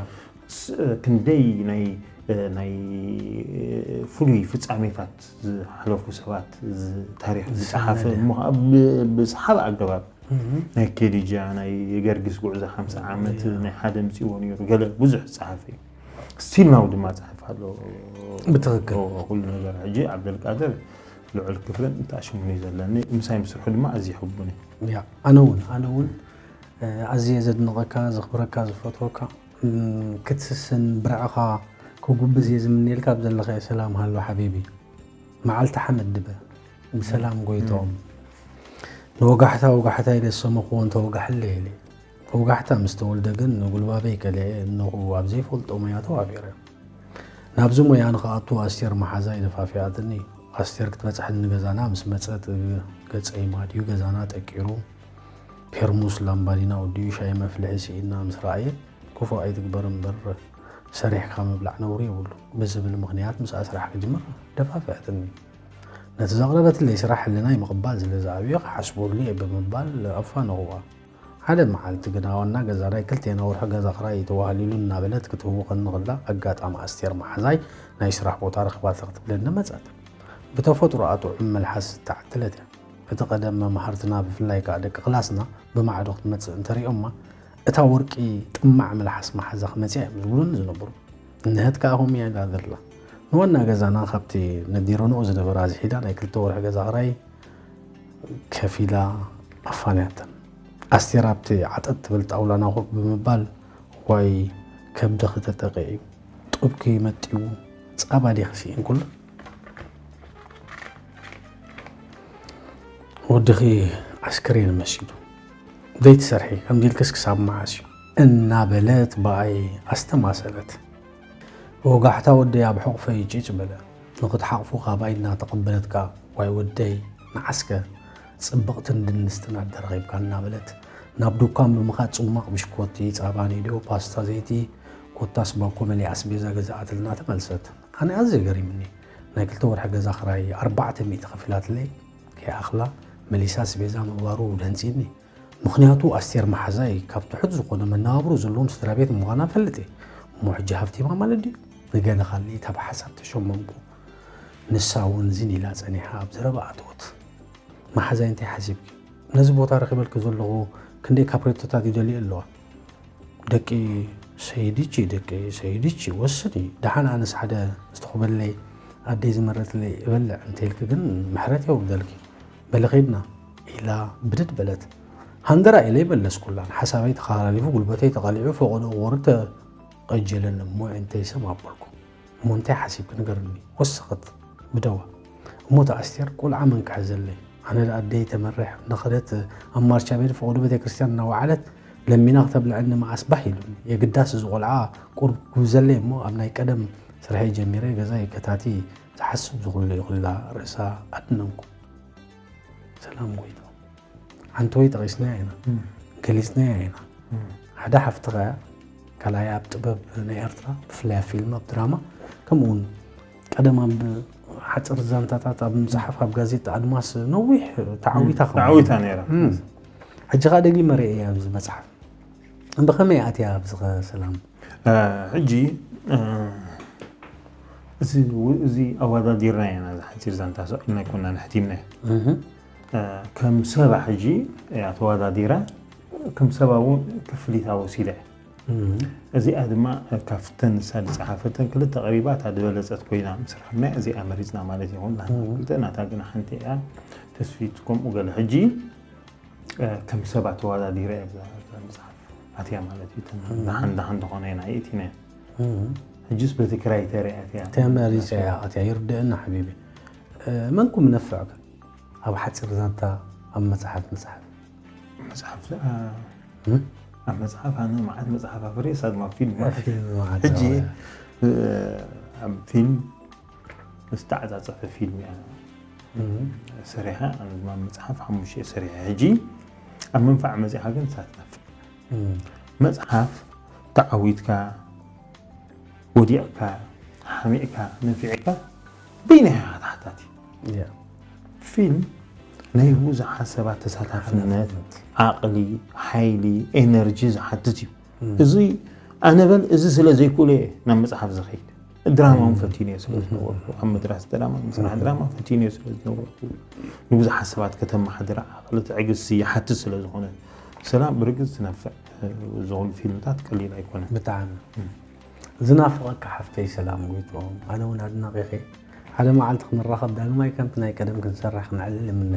ስ-፣ ክንደይ ናይ፣ እ፣ ናይ፣ እ፣ ፍሉይ ፍጻሜታት ዝሓለፉ ሰባት ዝ-፣ ታሪኽ ዝጸሓፈ ዝሰነደ። እሞ ኸዓ ብ-፣ ብሰሓቢ ኣገባብ እህ። ናይ ኬዲጃ፣ ናይ ገርግስ ጉዕዞ ሓምሳ ዓመት፣ እያ። ናይ ሓደ ምጽእዎ ነይሩ፣ ገለ ብዙሕ ዝጸሓፈ እዩ። ስቲል ናው ድማ ጸሓፍ ኣሎ። ብትኽክል። ኩሉ ነገር። ሕጂ ዓብደልቃድር ልዑል ክብርን እንታ ሽሙን እዩ ዘለኒ። ምሳይ ምስርሑ ድማ ኣዝየ ሕቡን እየ። ያ፣ ኣነ እውን፣ ኣነ እውን፣ እ፣ ኣዝየ ዘድንቐካ፣ ዘኽብረካ፣ ዝፈትወካ፣ እም፣ ክትስስን ብርዕኻ ክጉብዝ እየ ዝምነየልካ። ኣብ ዘለኻዮ ሰላም ሃሎ ሓቢቢ። መዓልትኻ መድበ፣ ብሰላም ጎይቶም። እም። ንወጋሕታ ወጋሕታ ኢለ ዝሰመኽዎ እንተወጋሕለይ ኢለ። ወጋሕታ ምስ ተወልደ ግን ንጉልባበይ ከሊዐ እነኹ ኣብ ዘይፈልጦ ሞያ ተዋፊረ። ናብዚ ሞያ ንኽኣቱ ኣስቴር መሓዛይ ደፋፊኣትኒ። ኣስቴር ክትበጽሐኒ ገዛና ምስ መጸት፣ ገጸይ ማድዩ ገዛና ጠቂሩ፣ ፔርሙስ ላምባዲና ወዲኡ ሻሂ መፍልሒ ስኢና ምስ ረኣየት፣ ክፉእ ኣይትግበር እምበር ሰሪሕካ ምብላዕ ነውሪ የብሉ ብዝብል ምኽንያት ምስኣ ስራሕ ክጅምር ደፋፊኣትኒ። ነቲ ዘቕረበትለይ ስራሕ ሕልናይ ምቕባል ስለ ዝኣብዮ ክሓስበሉ እየ ብምባል ኣፋነኹዋ። ሓደ መዓልቲ ግና ዋና ገዛናይ ክልቴና ወርሒ ገዛ ክራይ ተዋህሊሉ እናበለት ክትህውኸኒ ከላ ኣጋጣሚ ኣስቴር መሓዛይ ናይ ስራሕ ቦታ ረኽባታ ክትብለኒ መጸት። ብተፈጥሮኣ ጥዑም መልሓስ ዝተዓደለት እያ። እቲ ቀደም መማህርትና ብፍላይ ከኣ ደቂ ክላስና ብማዕዶ ክትመጽእ እንተሪኦማ እታ ወርቂ ጥማዕ መልሓስ መሓዛ ክመጽያ እዮም ዝብሉኒ ዝነበሩ። እንሀት ከኣ ከምኡ እያ ኢላ ዘላ። ንዋና ገዛና ካብቲ ነዲረንኦ ዝነበራ ዝሒዳ ናይ ክልተ ወርሒ ገዛ ክራይ ከፊላ ኣፋንያተን። ኣስቴር ኣብቲ ዓጠጥ ትብል ጣውላና ኮፍ ብምባል፣ ዋይ ከብድኺ ተጠቒዑ፣ ጡብኪ መጢዉ፣ ጻባ ዲኺ ስኢንኩሉ? ወድኺ ኣስከሬን መሲሉ። ዘይትሰርሒ፣ ከምዚ ኢልክስ ክሳብ መዓስ እዩ? እናበለት ብኣይ ኣስተማሰለት። ወጋሕታ ወደይ ኣብ ሕቑፈይ ጭጭ በለ። ንኽትሓቕፎ ካባይ እናተቐበለት ከኣ፣ ዋይ ወደይ፣ ንዓስከ ጽብቕትን ድንስትን ኣደ ረኺብካ እናበለት፣ ናብ ዱኳን ብምኻድ ጽሟቕ ብሽኮቲ፣ ጻባ ኒዶ፣ ፓስታ፣ ዘይቲ፣ ኮታስ ባኮ መሊኣ ኣስቤዛ ገዛኣትልና ተመልሰት። ኣነ ኣዝዩ ገሪሙኒ። ናይ ክልተ ወርሒ ገዛ ክራይ ኣርባዕተ ሚእቲ ከፊላትለይ ከይኣኽላ መሊሳ ኣስቤዛ ምግባሩ ደንጺኒ። ምኽንያቱ ኣስቴር መሓዛይ ካብ ትሑት ዝኾነ መነባብሮ ዘለዎም ስድራ ቤት ምዃና እፈልጥ እየ። እሞ ሕጂ ሃፍቲማ ማለት ድዩ? ንገለ ካልእ ካብ ሓሳብ ተሸመምኩ። ንሳ እውን ዝን ኢላ ጸኒሓ ኣብ ዘረባ ኣተወት። መሓዛይ እንታይ ሓሲብኪ? ነዚ ቦታ ረኺበልኪ ዘለኹ ክንደይ ካፕሬቶታት ይደልዩ ኣለዋ። ደቂ ሰይድቺ፣ ደቂ ሰይድቺ፣ ወስኒ። ደሓን ኣነስ ሓደ ዝተኹበለይ ኣደይ ዝመረትለይ እበልዕ እንተይልኪ ግን ምሕረት የውርደልኪ። በሊ ኸይድና ኢላ ብድድ በለት። ሃንደራ ኢለ ይመለስኩላን። ሓሳበይ ተኸላሊፉ፣ ጉልበተይ ተቐሊዑ፣ ፈቐዶ ወርድ ተቐጀለኒ። እሞ እንታይ ሰም ኣበልኩ። እሞ እንታይ ሓሲብኪ ንገርኒ። ወሰኸት ብደዋ። እሞ እታ ኣስቴር ቆልዓ መን ክሕዘለይ? ኣነ ደኣ ኣደይ ተመርሕ እናኸደት ኣብ ማርቻ ቤት ፈቐዶ ቤተ ክርስቲያን እናወዓለት ለሚና ክተብልዐኒ መዓስ ባህ ኢሉኒ። የግዳስ እዚ ቆልዓ ቁሩብ ክብዘለይ እሞ ኣብ ናይ ቀደም ስርሐይ ጀሚረ ገዛይ ከታቲ ዝሓስብ ዝኹለይ ኩላ ርእሳ ኣድነንኩ። ሰላም ጎይታ። ሓንቲ ወይ ጠቒስናያ ኢና፣ እም። ገሊጽናያ ኢና። እም። ሓደ ሓፍትኻ እያ፣ ካልኣይ ኣብ ጥበብ ናይ ኤርትራ፣ ብፍላይ ኣብ ፊልም፣ ኣብ ድራማ፣ ከምኡ እውን ቀደም ኣብ ሓጽር ዛንታታት ኣብ ምጽሓፍ፣ ኣብ ጋዜጣ ኣድማስ ነዊሕ ተዓዊታ እም፣ ከምኡ። ተዓዊታ ነይራ። እም። ሕጂ ኸኣ ደጊመ ርእየያ ኣብዚ መጽሓፍ። ብኸመይ ኣትያ ኣብዚ ኸ ሰላም? እ፣ ሕጂ፣ እ፣ እዚ፣ እዚ ኣወዳዲርና ኢና፣ እዚ ሓጺር ዛንታ ሰ-፣ ኢልና ኣይኮናን ሕቲምናዮ። እህ። እ፣ ከም ሰባ ሕጂ እያ ተወዳዲራ፣ ከም ሰባ እውን ክፍሊታ ወሲዳ እያ። እህ። እዚኣ ድማ ካብተን ንሳ ዝጸሓፈተን ክልተ ቀሪባ እታ ዝበለጸት ኮይና ምስ ረኸብናያ እዚኣ መሪጽና ማለት እዩ። ኩላትና እህ። ክልተ ናታ ግን ሓንቲ እያ። ተስፊት ከምኡ ገለ። ሕጂ እ፣ ከም ሰባት ተወዳዲረ እያ ብዛ፣ ብዛ መጽሓፍ ኣትያ ማለት እዩ። እተን እም። ደሓን ደሓን ዝኾነ ኢና የእቲናየን። እም። ሕጅስ በቲ ክራይተርያ ኣትያ። ተመሪጸ እያ ኣትያ፣ ይርድእና ሓቢቢ። እ፣ መንኩም ነፍዕካ ኣብ ሓጺር ዛንታ ኣብ መጽሓፍ ምጽሓፍ? መጽሓፍ ደኣ፣ እም? ኣብ መጽሓፍ ኣነ መዓት መጽሓፍ ኣፍርየ፣ እሳ ድማ ፊልም ኣብ ማለት ፊልም ማለት ሕጂ፣ ነው። እ፣ ኣብ ፊልም ዝተዓጻጸፈ ፊልም እያ እም። ሰሪሓ፣ ኣነ ድማ መጽሓፍ ሓሙሽተ እየ ሰሪሐ። ሕጂ ኣብ መንፋዕ መጺኻ ግን እሳ ትነፍዕ። እም። መጽሓፍ ተዓዊትካ፣ ወዲቕካ፣ ሓሚቕካ፣ ነፊዕካ፣ በይንኻ ተሓታቲ። ያ። ፊልም ናይ ብዙሓት ሰባት ተሳታፍነት፣ ሓላፍነት። ዓቕሊ፣ ሓይሊ፣ ኤነርጂ ዝሓትት እዩ። እም። እዚ ኣነ በል፣ እዚ ስለ ዘይክእሎ እየ ናብ መጽሓፍ ዝኸይድ። ድራማ እውን እም። ፈቲነ እየ ስለ ዝነበርኩ፣ ኣብ ምድራስ ድራማ፣ ምስራሕ እም። ድራማ ፈቲነ እየ ስለ ዝነበርኩ፣ ንብዙሓት ሰባት ከተመሓድር ዓቕሊ፣ ትዕግስቲ ይሓትት ስለ ዝኾነ፣ ሰላም ብርግጽ ትነፍዕ። ዝኹሉ ፊልምታት ቀሊል ኣይኮነን። ብጣዕሚ። እም። ዝናፍቐካ ሓፍተይ ሰላም ጎይትኦም፣ ኣነ እውን ኣድናቒኺ። ሓደ መዓልቲ ክንራኸብ ዳግማይ ከምቲ ናይ ቀደም ክንሰርሕ ክንዕልል እምነ።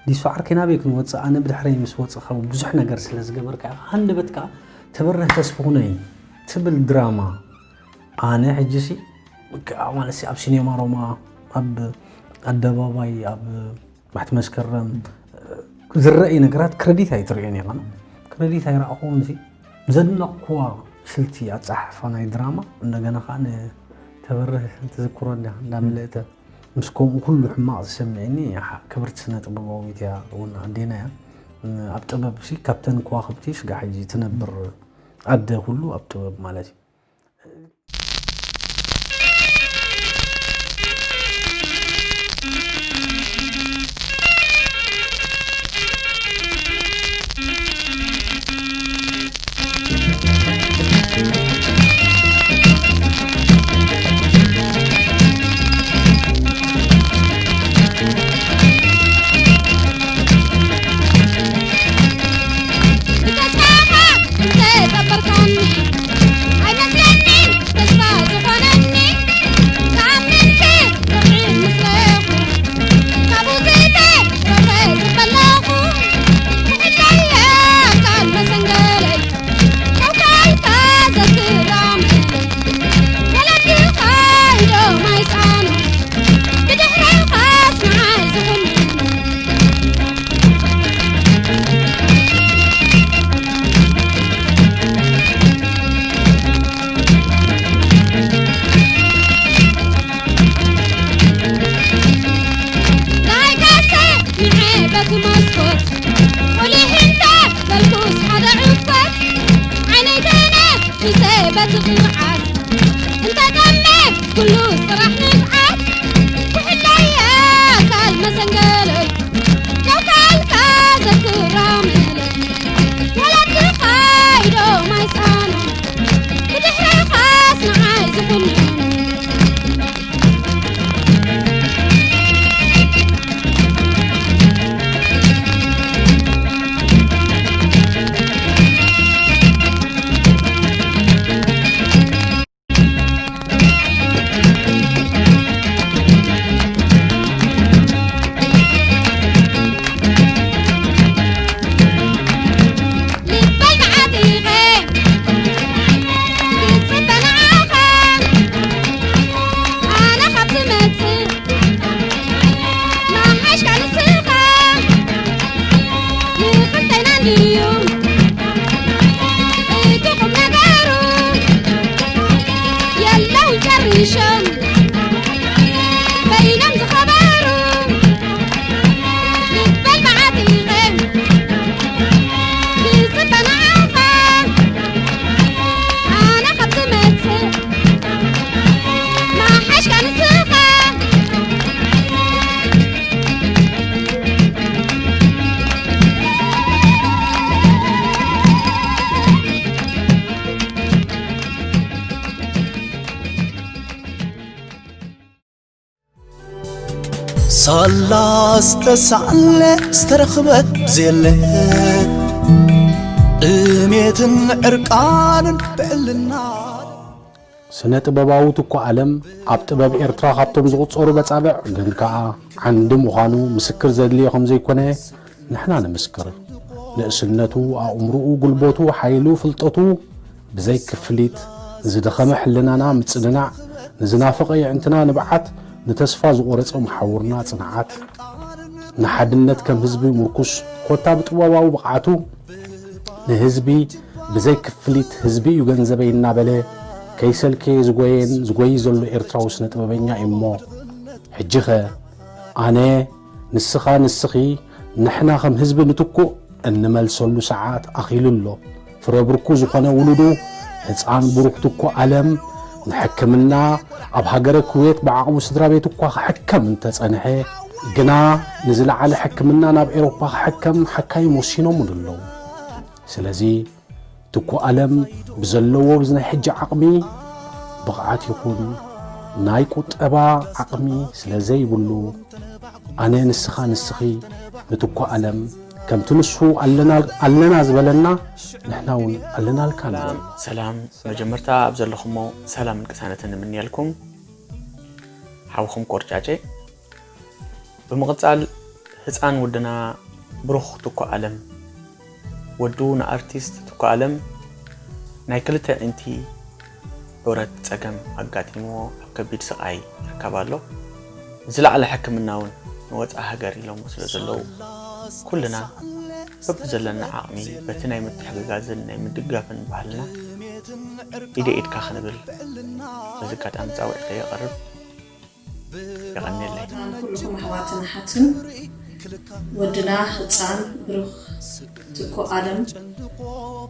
ሊሱ ዓርከይ ናበይ ክንወጽእ? ኣነ ብድሕረይ ምስ ወጽእኻ ብዙሕ ነገር ስለ ዝገበርካ ኢኻ። ሃንደበት ከኣ ተበርህ ተስፍኹነይ ትብል ድራማ። ኣነ ሕጂሲ ከኣ ማለትሲ ኣብ ሲኔማ ሮማ፣ ኣብ ኣደባባይ፣ ኣብ ባሕቲ መስከረም ዝረኣይ ነገራት ክረዲት ኣይትርእዮን ኢኻ። ክረዲት ኣይረኣኹዎን ሲ ዘድነቕኩዋ ስልቲ ኣጸሓሕፋ ናይ ድራማ፣ እንደገና ከኣ ንተበርህ ትዝክሮ እንዳ፣ እንዳ ምልእተ ምስ ከምኡ ኩሉ ሕማቕ ዝሰምዕኒ ሓ-፣ ክብርቲ ስነ ጥበባዊት እያ እውን ኣዴና እያ። ኣብ ጥበብ ሲ ካብተን ከዋኽብቲ ስጋዕ ሕጂ ትነብር ኣደ ኩሉ ኣብ ጥበብ ማለት እዩ። ሳላ ዝተሳለ ዝተረኽበ ብዘየለ ጥሜትን ዕርቃንን ብዕልና። ስነ ጥበባዊ ትኩ ኣለም ኣብ ጥበብ ኤርትራ ካብቶም ዝቑጸሩ በጻብዕ ግን ከኣ ዓንዲ ምዃኑ ምስክር ዘድልዮ ከም ዘይኮነ ንሕና ንምስክር። ንእስነቱ፣ ኣእምርኡ፣ ጉልበቱ፣ ሓይሉ፣ ፍልጠቱ ብዘይ ክፍሊት ንዝደኸመ ሕልናና ምጽንናዕ፣ ንዝናፈቐ የዕንትና ንብዓት፣ ንተስፋ ዝቖረጸ መሓውርና ጽንዓት፣ ንሓድነት ከም ህዝቢ ምርኩስ፣ ኮታ ብጥበባዊ ብቕዓቱ ንህዝቢ ብዘይ ክፍሊት ህዝቢ እዩ ገንዘበይ እናበለ ከይሰልከየ ዝጎየን ዝጎይ ዘሎ ኤርትራዊ ስነ ጥበበኛ እዩ እሞ ሕጂኸ ኣነ ንስኻ ንስኺ ንሕና ከም ህዝቢ ንትኩእ እንመልሰሉ ሰዓት ኣኺሉ ኣሎ። ፍረ ብርኩ ዝኾነ ውሉዱ ህፃን ብሩኽ ትኩ ኣለም ንሕክምና ኣብ ሃገረ ኩዌት ብዓቕሙ ስድራ ቤት እኳ ክሕከም እንተፀንሐ ግና ንዝለዓለ ሕክምና ናብ ኤሮፓ ክሕከም ሓካይም ወሲኖምሉ ኣለዉ። ስለዚ ትኩ ኣለም ብዘለዎ ብዚ ናይ ሕጂ ዓቕሚ ብቕዓት ይኹን ናይ ቁጠባ ዓቕሚ ስለ ዘይብሉ ኣነ ንስኻ ንስኺ ንትኩ ኣለም ከምቲ ንሱ ኣለና ዝበለና ንሕና እውን ኣለናልካ ንበል። ሰላም መጀመርታ ኣብ ዘለኹሞ ሰላምን ቅሳነትን ንምንየልኩም ሓውኹም ቆርጫጨ። ብምቕጻል ህፃን ወድና ብሩኽ ትኩ ኣለም ወዱ ንኣርቲስት ትኩ ኣለም ናይ ክልተ ኣዒንቲ ዑረት ጸገም ኣጋጢምዎ ኣብ ከቢድ ስቓይ ይርከብ ኣሎ። ንዝለዓለ ሕክምና እውን ንወጻኢ ሃገር ኢሎሞ ስለ ዘለዉ ኩልና በብዘለና ዓቕሚ በቲ ናይ ምትሕግጋዝን ናይ ምድጋፍን ባህልና ኢደ ኢድካ ክንብል በዚ ኣጋጣሚ ጻውዒተይ የቕርብ። የቐንየለይ። ኩልኹም ኣሕዋትን ኣሓትን ወድና ህፃን ብሩኽ ትኩ ኣለም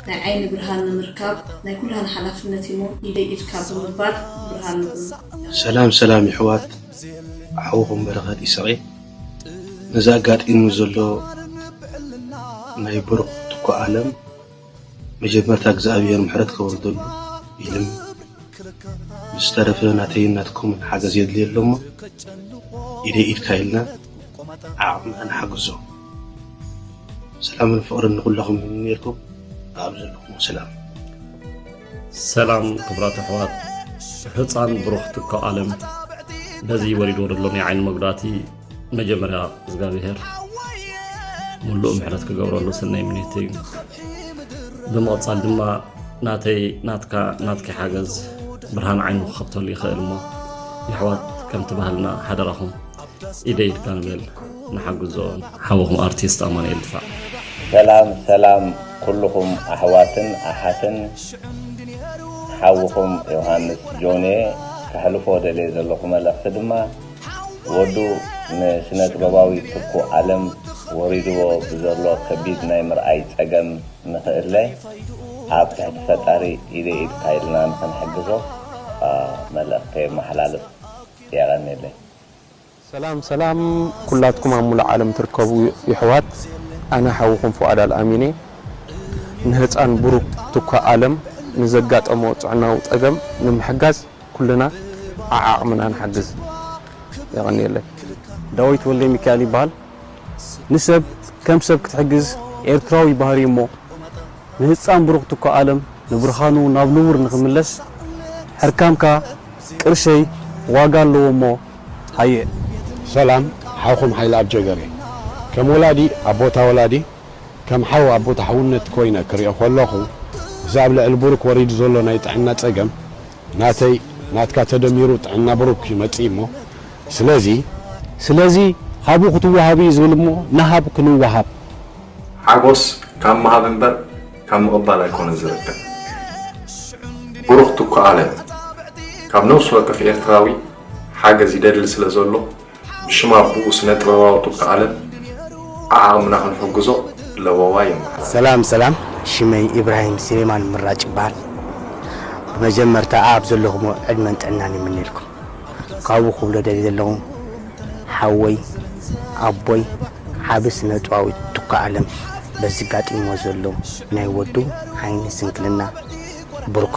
ናይ ዓይኒ ብርሃን ንምርካብ ናይ ኩላህና ሓላፍነት እሞ ኢደይ ኢድካ ብምባል ብርሃን ንኹን። ሰላም ሰላም ይሕዋት ሓውኹም በረኸት ይስቐ። ነዚ ኣጋጢሙ ዘሎ ናይ ብሩኽ ትኩ ኣለም መጀመርታ እግዚኣብሔር ምሕረት ከውርደሉ ኢልም ዝተረፈ ናተይን ናትኩምን ሓገዝ የድልዮ ኣሎ እሞ ኢደይ ኢድካ ኢልና ዓቕምና ንሓግዞ። ሰላምን ፍቕርን ንኹላኹም ይምነየልኩም ኣብ ዘለኹሞ ሰላም። ሰላም ክቡራት ኣሕዋት፣ ህፃን ብሩኽ ትኩ ኣለም በዚ ወሪድዎ ዘሎ ናይ ዓይኒ መጉዳእቲ መጀመርያ እግዚኣብሔር ሙሉእ ምሕረት ክገብረሉ ሰናይ ምኒት እዩ። ብምቕፃል ድማ ናተይ ናትካ ናትኪ ሓገዝ ብርሃን ዓይኑ ክኸፍተሉ ይኽእል እሞ የሕዋት ከምቲ ባህልና ሓደራኹም ኢደ ኢድካ ንበል ንሓግዞ። ሓውኹም ኣርቲስት ኣማኑኤል ድፋዕ። ሰላም ሰላም ኩልኹም ኣሕዋትን ኣሓትን ሓውኹም ዮሃንስ ጆኔ ከሕልፎ ደልየ ዘለኹ መልእኽቲ ድማ ወዱ ንስነ ጥበባዊ ትኩ ኣለም ወሪድዎ ብዘሎ ከቢድ ናይ ምርኣይ ጸገም ንኽእለ ኣብ ትሕቲ ፈጣሪ ኢደ ኢድካ ኢልና ንኽንሕግዞ መልእኽተይ የመሓላልፍ። የቐንየለይ። ሰላም ሰላም ኩላትኩም ኣብ ሙሉእ ዓለም ትርከቡ ይሕዋት ኣነ ሓውኹም ፉኣድ ኣልኣሚን እየ። ንህፃን ብሩክ ትኳ ኣለም ንዘጋጠሞ ጥዕናዊ ፀገም ንምሕጋዝ ኩልና ዓዓቕምና ንሓግዝ። የቐንየለይ። ዳዊት ወልደሚካኤል ይበሃል። ንሰብ ከም ሰብ ክትሕግዝ ኤርትራዊ ባህሪ እሞ ንህፃን ብሩክ ትኳ ኣለም ንብርሃኑ ናብ ንቡር ንኽምለስ ሕርካምካ ቅርሸይ ዋጋ ኣለዎ እሞ ሃየ። ሰላም ሓውኹም ሓይለኣብ ጀገር እየ። ከም ወላዲ ኣብ ቦታ ወላዲ ከም ሓው ኣብ ቦታ ሓውነት ኮይነ ክሪኦ ከለኹ እዚ ኣብ ልዕሊ ብሩክ ወሪዱ ዘሎ ናይ ጥዕና ፀገም ናተይ ናትካ ተደሚሩ ጥዕና ብሩክ ይመፅእ እሞ ስለዚ ስለዚ ሃቡ ክትወሃቡ እዩ ዝብል እሞ ንሃብ ክንወሃብ። ሓጎስ ካብ ምሃብ እምበር ካብ ምቕባል ኣይኮነን ዝርከብ። ብሩኽ ትኩ ኣለም ካብ ነፍሲ ወከፍ ኤርትራዊ ሓገዝ ይደሊ ስለ ዘሎ ብሽም ኣቦኡ ስነ ጥበባዊ ትኩ ኣለም ዓዓቕምና ክንሕግዞ ለበዋ የመሓላልፍ። ሰላም ሰላም ሽመይ ኢብራሂም ስሌማን ምራጭ ይበሃል። ብመጀመርታ ኣብ ዘለኹሞ ዕድመን ጥዕናን ይምነየልኩም። ካብኡ ክብሎ ደልየ ዘለኹ ሓወይ ኣቦይ ዓቢ ስነ ጥበባዊ ትኩ ኣለም በዚ ኣጋጢምዎ ዘሎ ናይ ወዱ ዓይኒ ስንክልና ብሩክ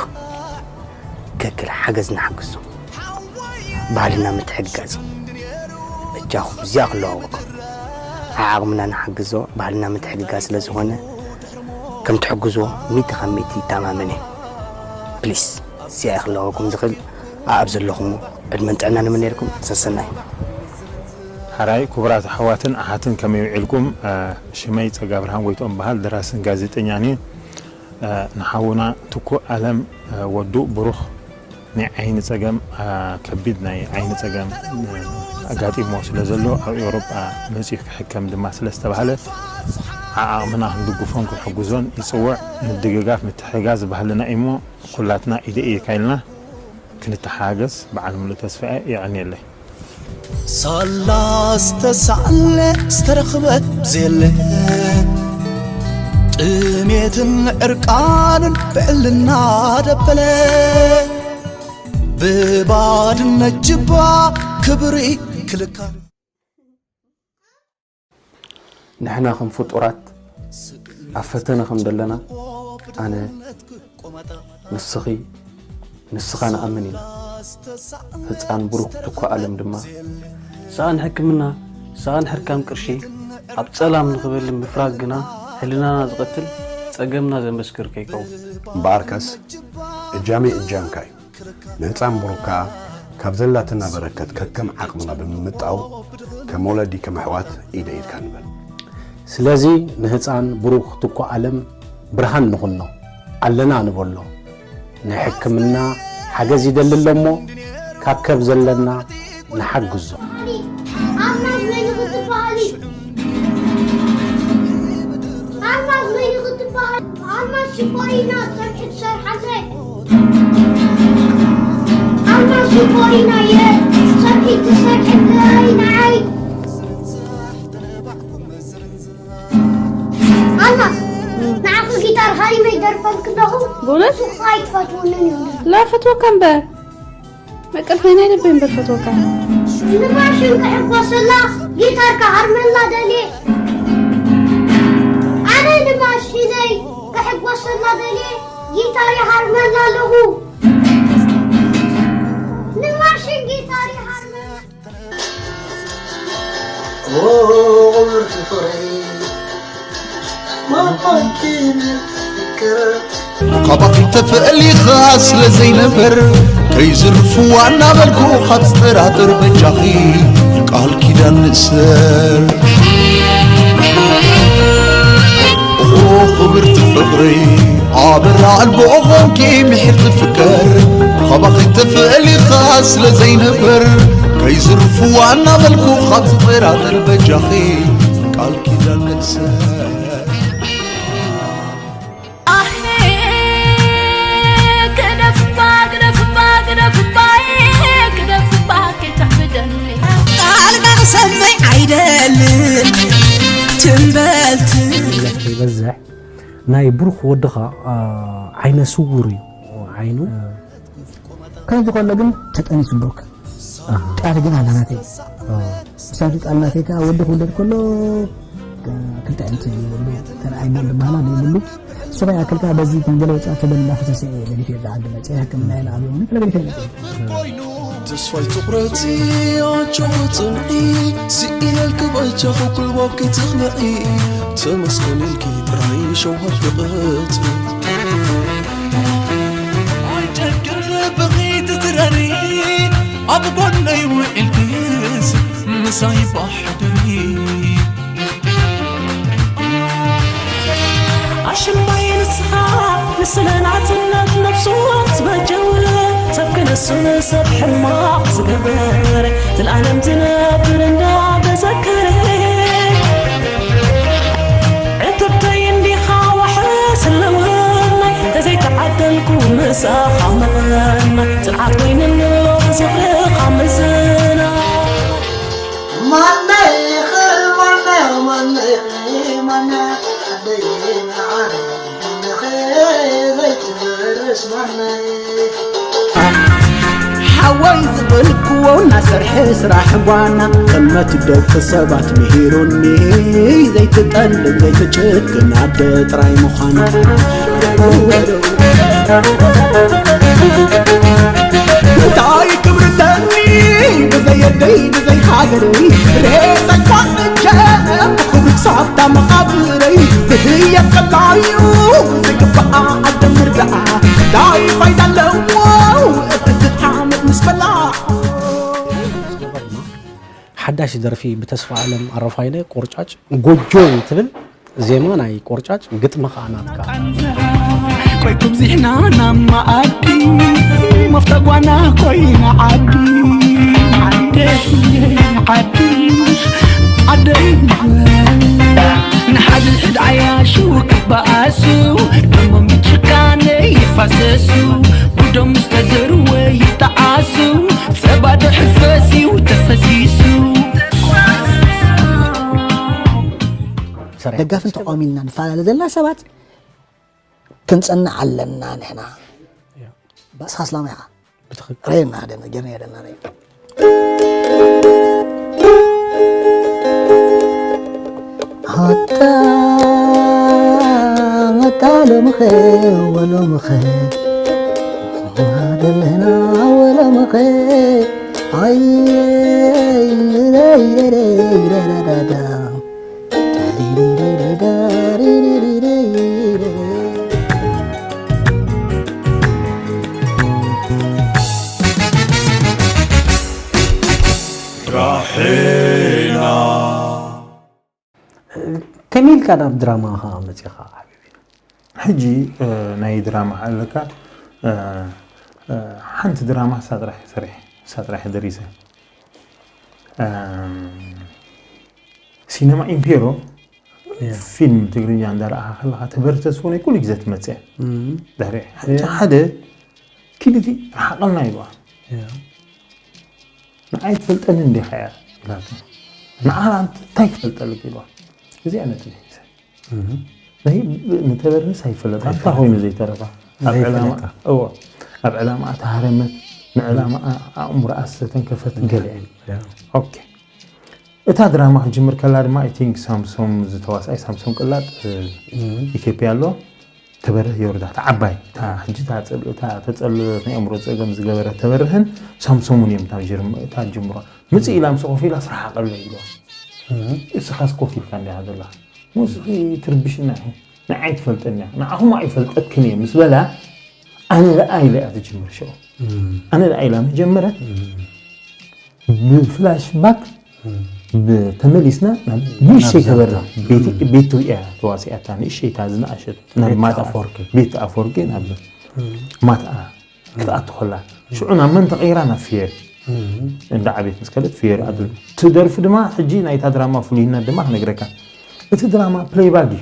ከክል ሓገዝ ንሓግዞ። ባህልና ምትሕግጋዝ እዩ። እጃኹም እዚኣ ክለዋወኩም። ዓዓቕምና ንሓግዞ፣ ባህልና ምትሕግጋዝ ስለ ዝኾነ ከም ትሕግዝዎ ሚእቲ ካብ ሚእቲ ይተኣማመን እየ። ፕሊስ እዚኣ እየ ክለዋወኩም ዝኽእል። ኣብ ዘለኹም ዕድመን ጥዕናን እምነየልኩም። ሰሰናዩ። ሓራይ ክቡራት ኣሕዋትን ኣሓትን ከመይ ውዒልኩም? ሽመይ ጸጋ ብርሃን ጎይትኦም በሃል፣ ደራስን ጋዜጠኛን እየ። ንሓውና ትኩእ ኣለም ወዱ ብሩኽ ናይ ዓይኒ ጸገም፣ ከቢድ ናይ ዓይኒ ጸገም ኣጋጢሞ ስለ ዘሎ፣ ኣብ ኤውሮጳ መጺኡ ክሕከም ድማ ስለ ዝተባህለ፣ ዓዓቕምና ክንድግፎን ክንሕግዞን ይጽውዕ። ምድግጋፍ ምትሕግጋዝ ባህልና እዩሞ፣ ኩላትና ኢደ ኢድካ ኢልና ክንተሓጋገዝ በዓል ሙሉእ ተስፋ እየ። የቐንየለይ። ሳላ ዝተሳለ ዝተረኽበ ብዘየለ፣ ጥሜትን ዕርቃንን ብዕልና ደበለ፣ ብባድነት ጅባ ክብሪ ክልካ። ንሕና ከም ፍጡራት ኣብ ፈተነ ከም ዘለና ኣነ፣ ንስኺ፣ ንስኻ ንኣምን ኢና። ህጻን ብሩክ ትኩ ኣለም ድማ። ሳኣን ሕክምና፣ ሳኣን ሕርካም ቅርሺ ኣብ ጸላም ንኽበል ምፍራግ ግና ሕልናና ዝቐትል ጸገምና ዘንበስክር ከይከውን። እምበኣርከስ እጃመይ እጃምካ እዩ። ንህጻን ብሩክ ከኣ ካብ ዘላትና በረከት ከከም ዓቕምና ብምምጣው ከም ወለዲ ከም ኣሕዋት ኢደ ኢድካ ንበል። ስለዚ ንህጻን ብሩክ ትኩ ኣለም ብርሃን ንኹኖ ኣለና ንበሎ። ናይ ሕክምና ሓገዝ ይደሊ ኣሎ እሞ ካብ ከብ ዘለና ንሓግዞ። ኣልማዝ መን ኢኺ ትበሃሊ? ኣልማዝ መን ኢኺ ትበሃሊ? ኣልማዝ ሽኮሪና ጸብሒ ትሰርሓለይ። ኣልማዝ ሽኮሪና እየ ጸብሒ ትሰርሕለይ ንዓይ። ኣልማዝ ንዓኺ ጊታር ሃሪመ ይደርፈልኪ ኣለኹ። ብእውነት? ንስኺ ኣይትፈትውንን እዩ። ላ ፈትወካ እምበር። መቀልፈይ ናይ ልበይ እምበር ፈትወካ። ንማሽን ክሕጎሰላ ጊታር ክሃርመላ ደልየ። ኣነ ንማሽነይ ክሕጎሰላ ደልየ ጊታር ይሃርመላ ኣለኹ። ንማሽን ጊታር ይሃርመላ። ኦ ቁብርቲ ፍቕረይ መን ኮንኪ ንፍቅር ካባኺ ተፈሊኻ ስለ ዘይነበር ከይዝርፍዋ እናበልኩ ካብ ዝጠራጠር በጃኺ ቃል ኪዳን ንእሰር። ኦ ክብርቲ ፍቕረይ ኣበራ ኣልቦ ኾንኪ ምሒር ዝፍቀር ካባኺ ተፈሊኻ ስለ ዘይነበር ከይዝርፍዋ እናበልኩ ካብ ዝጠራጠር በጃኺ ቃል ኪዳን ንእሰር። ኣሄ ግደፍባ ግደፍባ ግደፍባ ግደፍባ ከይተዕብደኒ ቃልካ ክሰምዕ ኣይደልን ትንበልቲ ይበዝሕ ናይ ብሩኽ ወድኻ ዓይነ ስውር እዩ ዓይኑ ከም ዝኾነ ግን ተጠኒሱ ብሩክ ቃል ግን ኣላ ናተይ ሳቱ ቃል ናተይ ከዓ ወዲ ክውለድ ከሎ ክልተ ዕንቲ ይብሉ ተረኣይ ቦል ዝበሃላ ዘይብሉ እሱ ከ ያክል ከዓ በዚ ከም ገለ ወፃ ተበል እናፈሰሰ እየ ገዲፈ ዝዓዲ መፅአ ሕክምና ኢለ ኣብዮኒ ክለ ገዲፈ መፅአ ተስፋይ ትቑረፂ ኣጆኺ ፅንዒ ስኢነልኪ በጃኺ ኩልባብኪ ትኽንዒ ተመስገን ኢልኪ ጥራይ ሸውሃት ብቕፅዒ ኣይጨክን ብኺ ትትረሪ ኣብ ጎነይ ውዒልክስ ምሳይ ባሕደሪ ኣሽማይ ንስኻ ንስለ ናጽነት ነብሱ ዝበጀው ሰብ ክነሱ ንሰብ ሕማቕ ዝገበር ትልኣለም ዝነብር እንዳተዘከረ ዕትብተይ እንዲኻ ዋሕስ ኣለወናይ ተዘይተዓደልኩ ምሳኻ መቐናይ ጽንዓት ኮይንኖ ዝኽርኻ ምዝና ማነይ ማነይ ማነይ ማነይ ዓደይ ንዓይ ንኸ ዘይትበርስ ማነይ ሓወይ ዝበልክዎ እናሰርሐ ስራሕ ጓና ጥልመት ደቂ ሰባት ምሂሩኒ ዘይትጠልም ዘይትጭክን ኣደ ጥራይ ምዃና እንታይ ክብርተኒ ብዘየደይ ብዘይሓቂ ሬሳ ኳንጀ ሳብታ መቓብረይ ብህየ ቀላዩ ዝግባኣ ዓደምር ደኣ ታይ ፋይዳ ኣለዎ እቲ ሓመድ ምስ በላዕ። ሓዳሽ ደርፊ ብተስፋ ኣለም ኣረፋይነ ቆርጫጭ ጎጆይ ትብል ዜማ ናይ ቆርጫጭ ግጥሚ ከዓ ናትካ። ቆይ ኩብዚሕና ናብ መኣዲ መፍተጓና ኮይና ዓዲ ዓደይ ዓዲ ዓደይ ንሓድሕድ ዓያሹ ክበኣሱ ደሞም ብጭካነ ይፋሰሱ ጉዶም ዝተዘርወ ይጠዓሱ ጸባ ድሕር ፈስዩ ተፈሲሱ ሰሪሕ ደጋፍን ተቃዋሚን ኢና ንፈላለ ዘለና ሰባት ክንጸንዕ ኣለና ንሕና። ባስኻ ስላማ ኢኻ። ብትኽክል ረየና ደና ጌርና ደና ረይ ሃታ መታ ሎምኸ ወሎምኸ ደለና ወሎምኸ ኣይ ራሒና ከመይ ኢልካ ናብ ድራማ ከዓ መፂኻ ሓቢቢ? ሕጂ ናይ ድራማ ኣለካ ሓንቲ ድራማ ሳጥራሕ ሰሪሕ ሳጥራሕ ደሪሰ ሲነማ ኢምፔሮ ፊልም ትግርኛ እንዳረኣኻ ከለኻ ተበርተ ዝኾነ ኩሉ ግዜ ትመፅእ ድሕሪ ሓደ ኪድቲ ረሓቐልና ይብኣ ንዓይ ትፈልጠኒ እንዲኻ እያ ኢላትኒ ንዓኻ እንታይ ትፈልጠልክ ኢልዋ እዚኣ ነጥቢ ሒዘ ናይ ንተበርህስ ኣይፈለጥ ኣብታ ኮይኑ ዘይተረፋ ኣብ ዕላማ እዎ ኣብ ዕላማ ተሃረመት ንዕላማ ኣእምሮኣ ዝተንከፈት ገለ ኦኬ እታ ድራማ ክጅምር ከላ ድማ ኣይ ቲንክ ሳምሶም ዝተዋስኣይ ሳምሶም ቅላጥ ኢትዮጵያ ኣሎ ተበርህ የወርዳ እታ ዓባይ እታ ሕጂ እታ ተጸለለት ናይ ኣእምሮ ጸገም ዝገበረት ተበርህን ሳምሶምን እዮም እታ ጅምሮ ምጽእ ኢላ ምስ ኮፍ ኢላ ስራሕ ኣቐለ ኢልዋ እስኻስ ኮፍ ኢልካ እንዲኻ ዘለኻ ምስኺ ትርብሽና ኢኺ ንዓይ ትፈልጠኒ ኢኻ ንዓኹም ኣይፈልጠክን እየ ምስ በላ ኣነ ደኣ ኢለ እያ ትጅምር ሽዑ ኣነ ደኣ ኢላ ምስ ጀመረት ብፍላሽ ባክ ተመሊስና ናብ ንእሽተይ ተበርህ ቤት እያ ተዋሲኣታ ንእሽተይ እታ ዝነኣሸት ናብ ማትኣ ቤት ኣፈወርቂ ናብ ማትኣ ክትኣቱ ከላ ሽዑ ናብ መን ተቐይራ ናብ ፍየር እንዳ ዓቤት ምስ ከደት ፍየር ኣድል እቲ ደርፊ ድማ ሕጂ ናይታ ድራማ ፍሉይነት ድማ ክነግረካ እቲ ድራማ ፕሌይባክ እዩ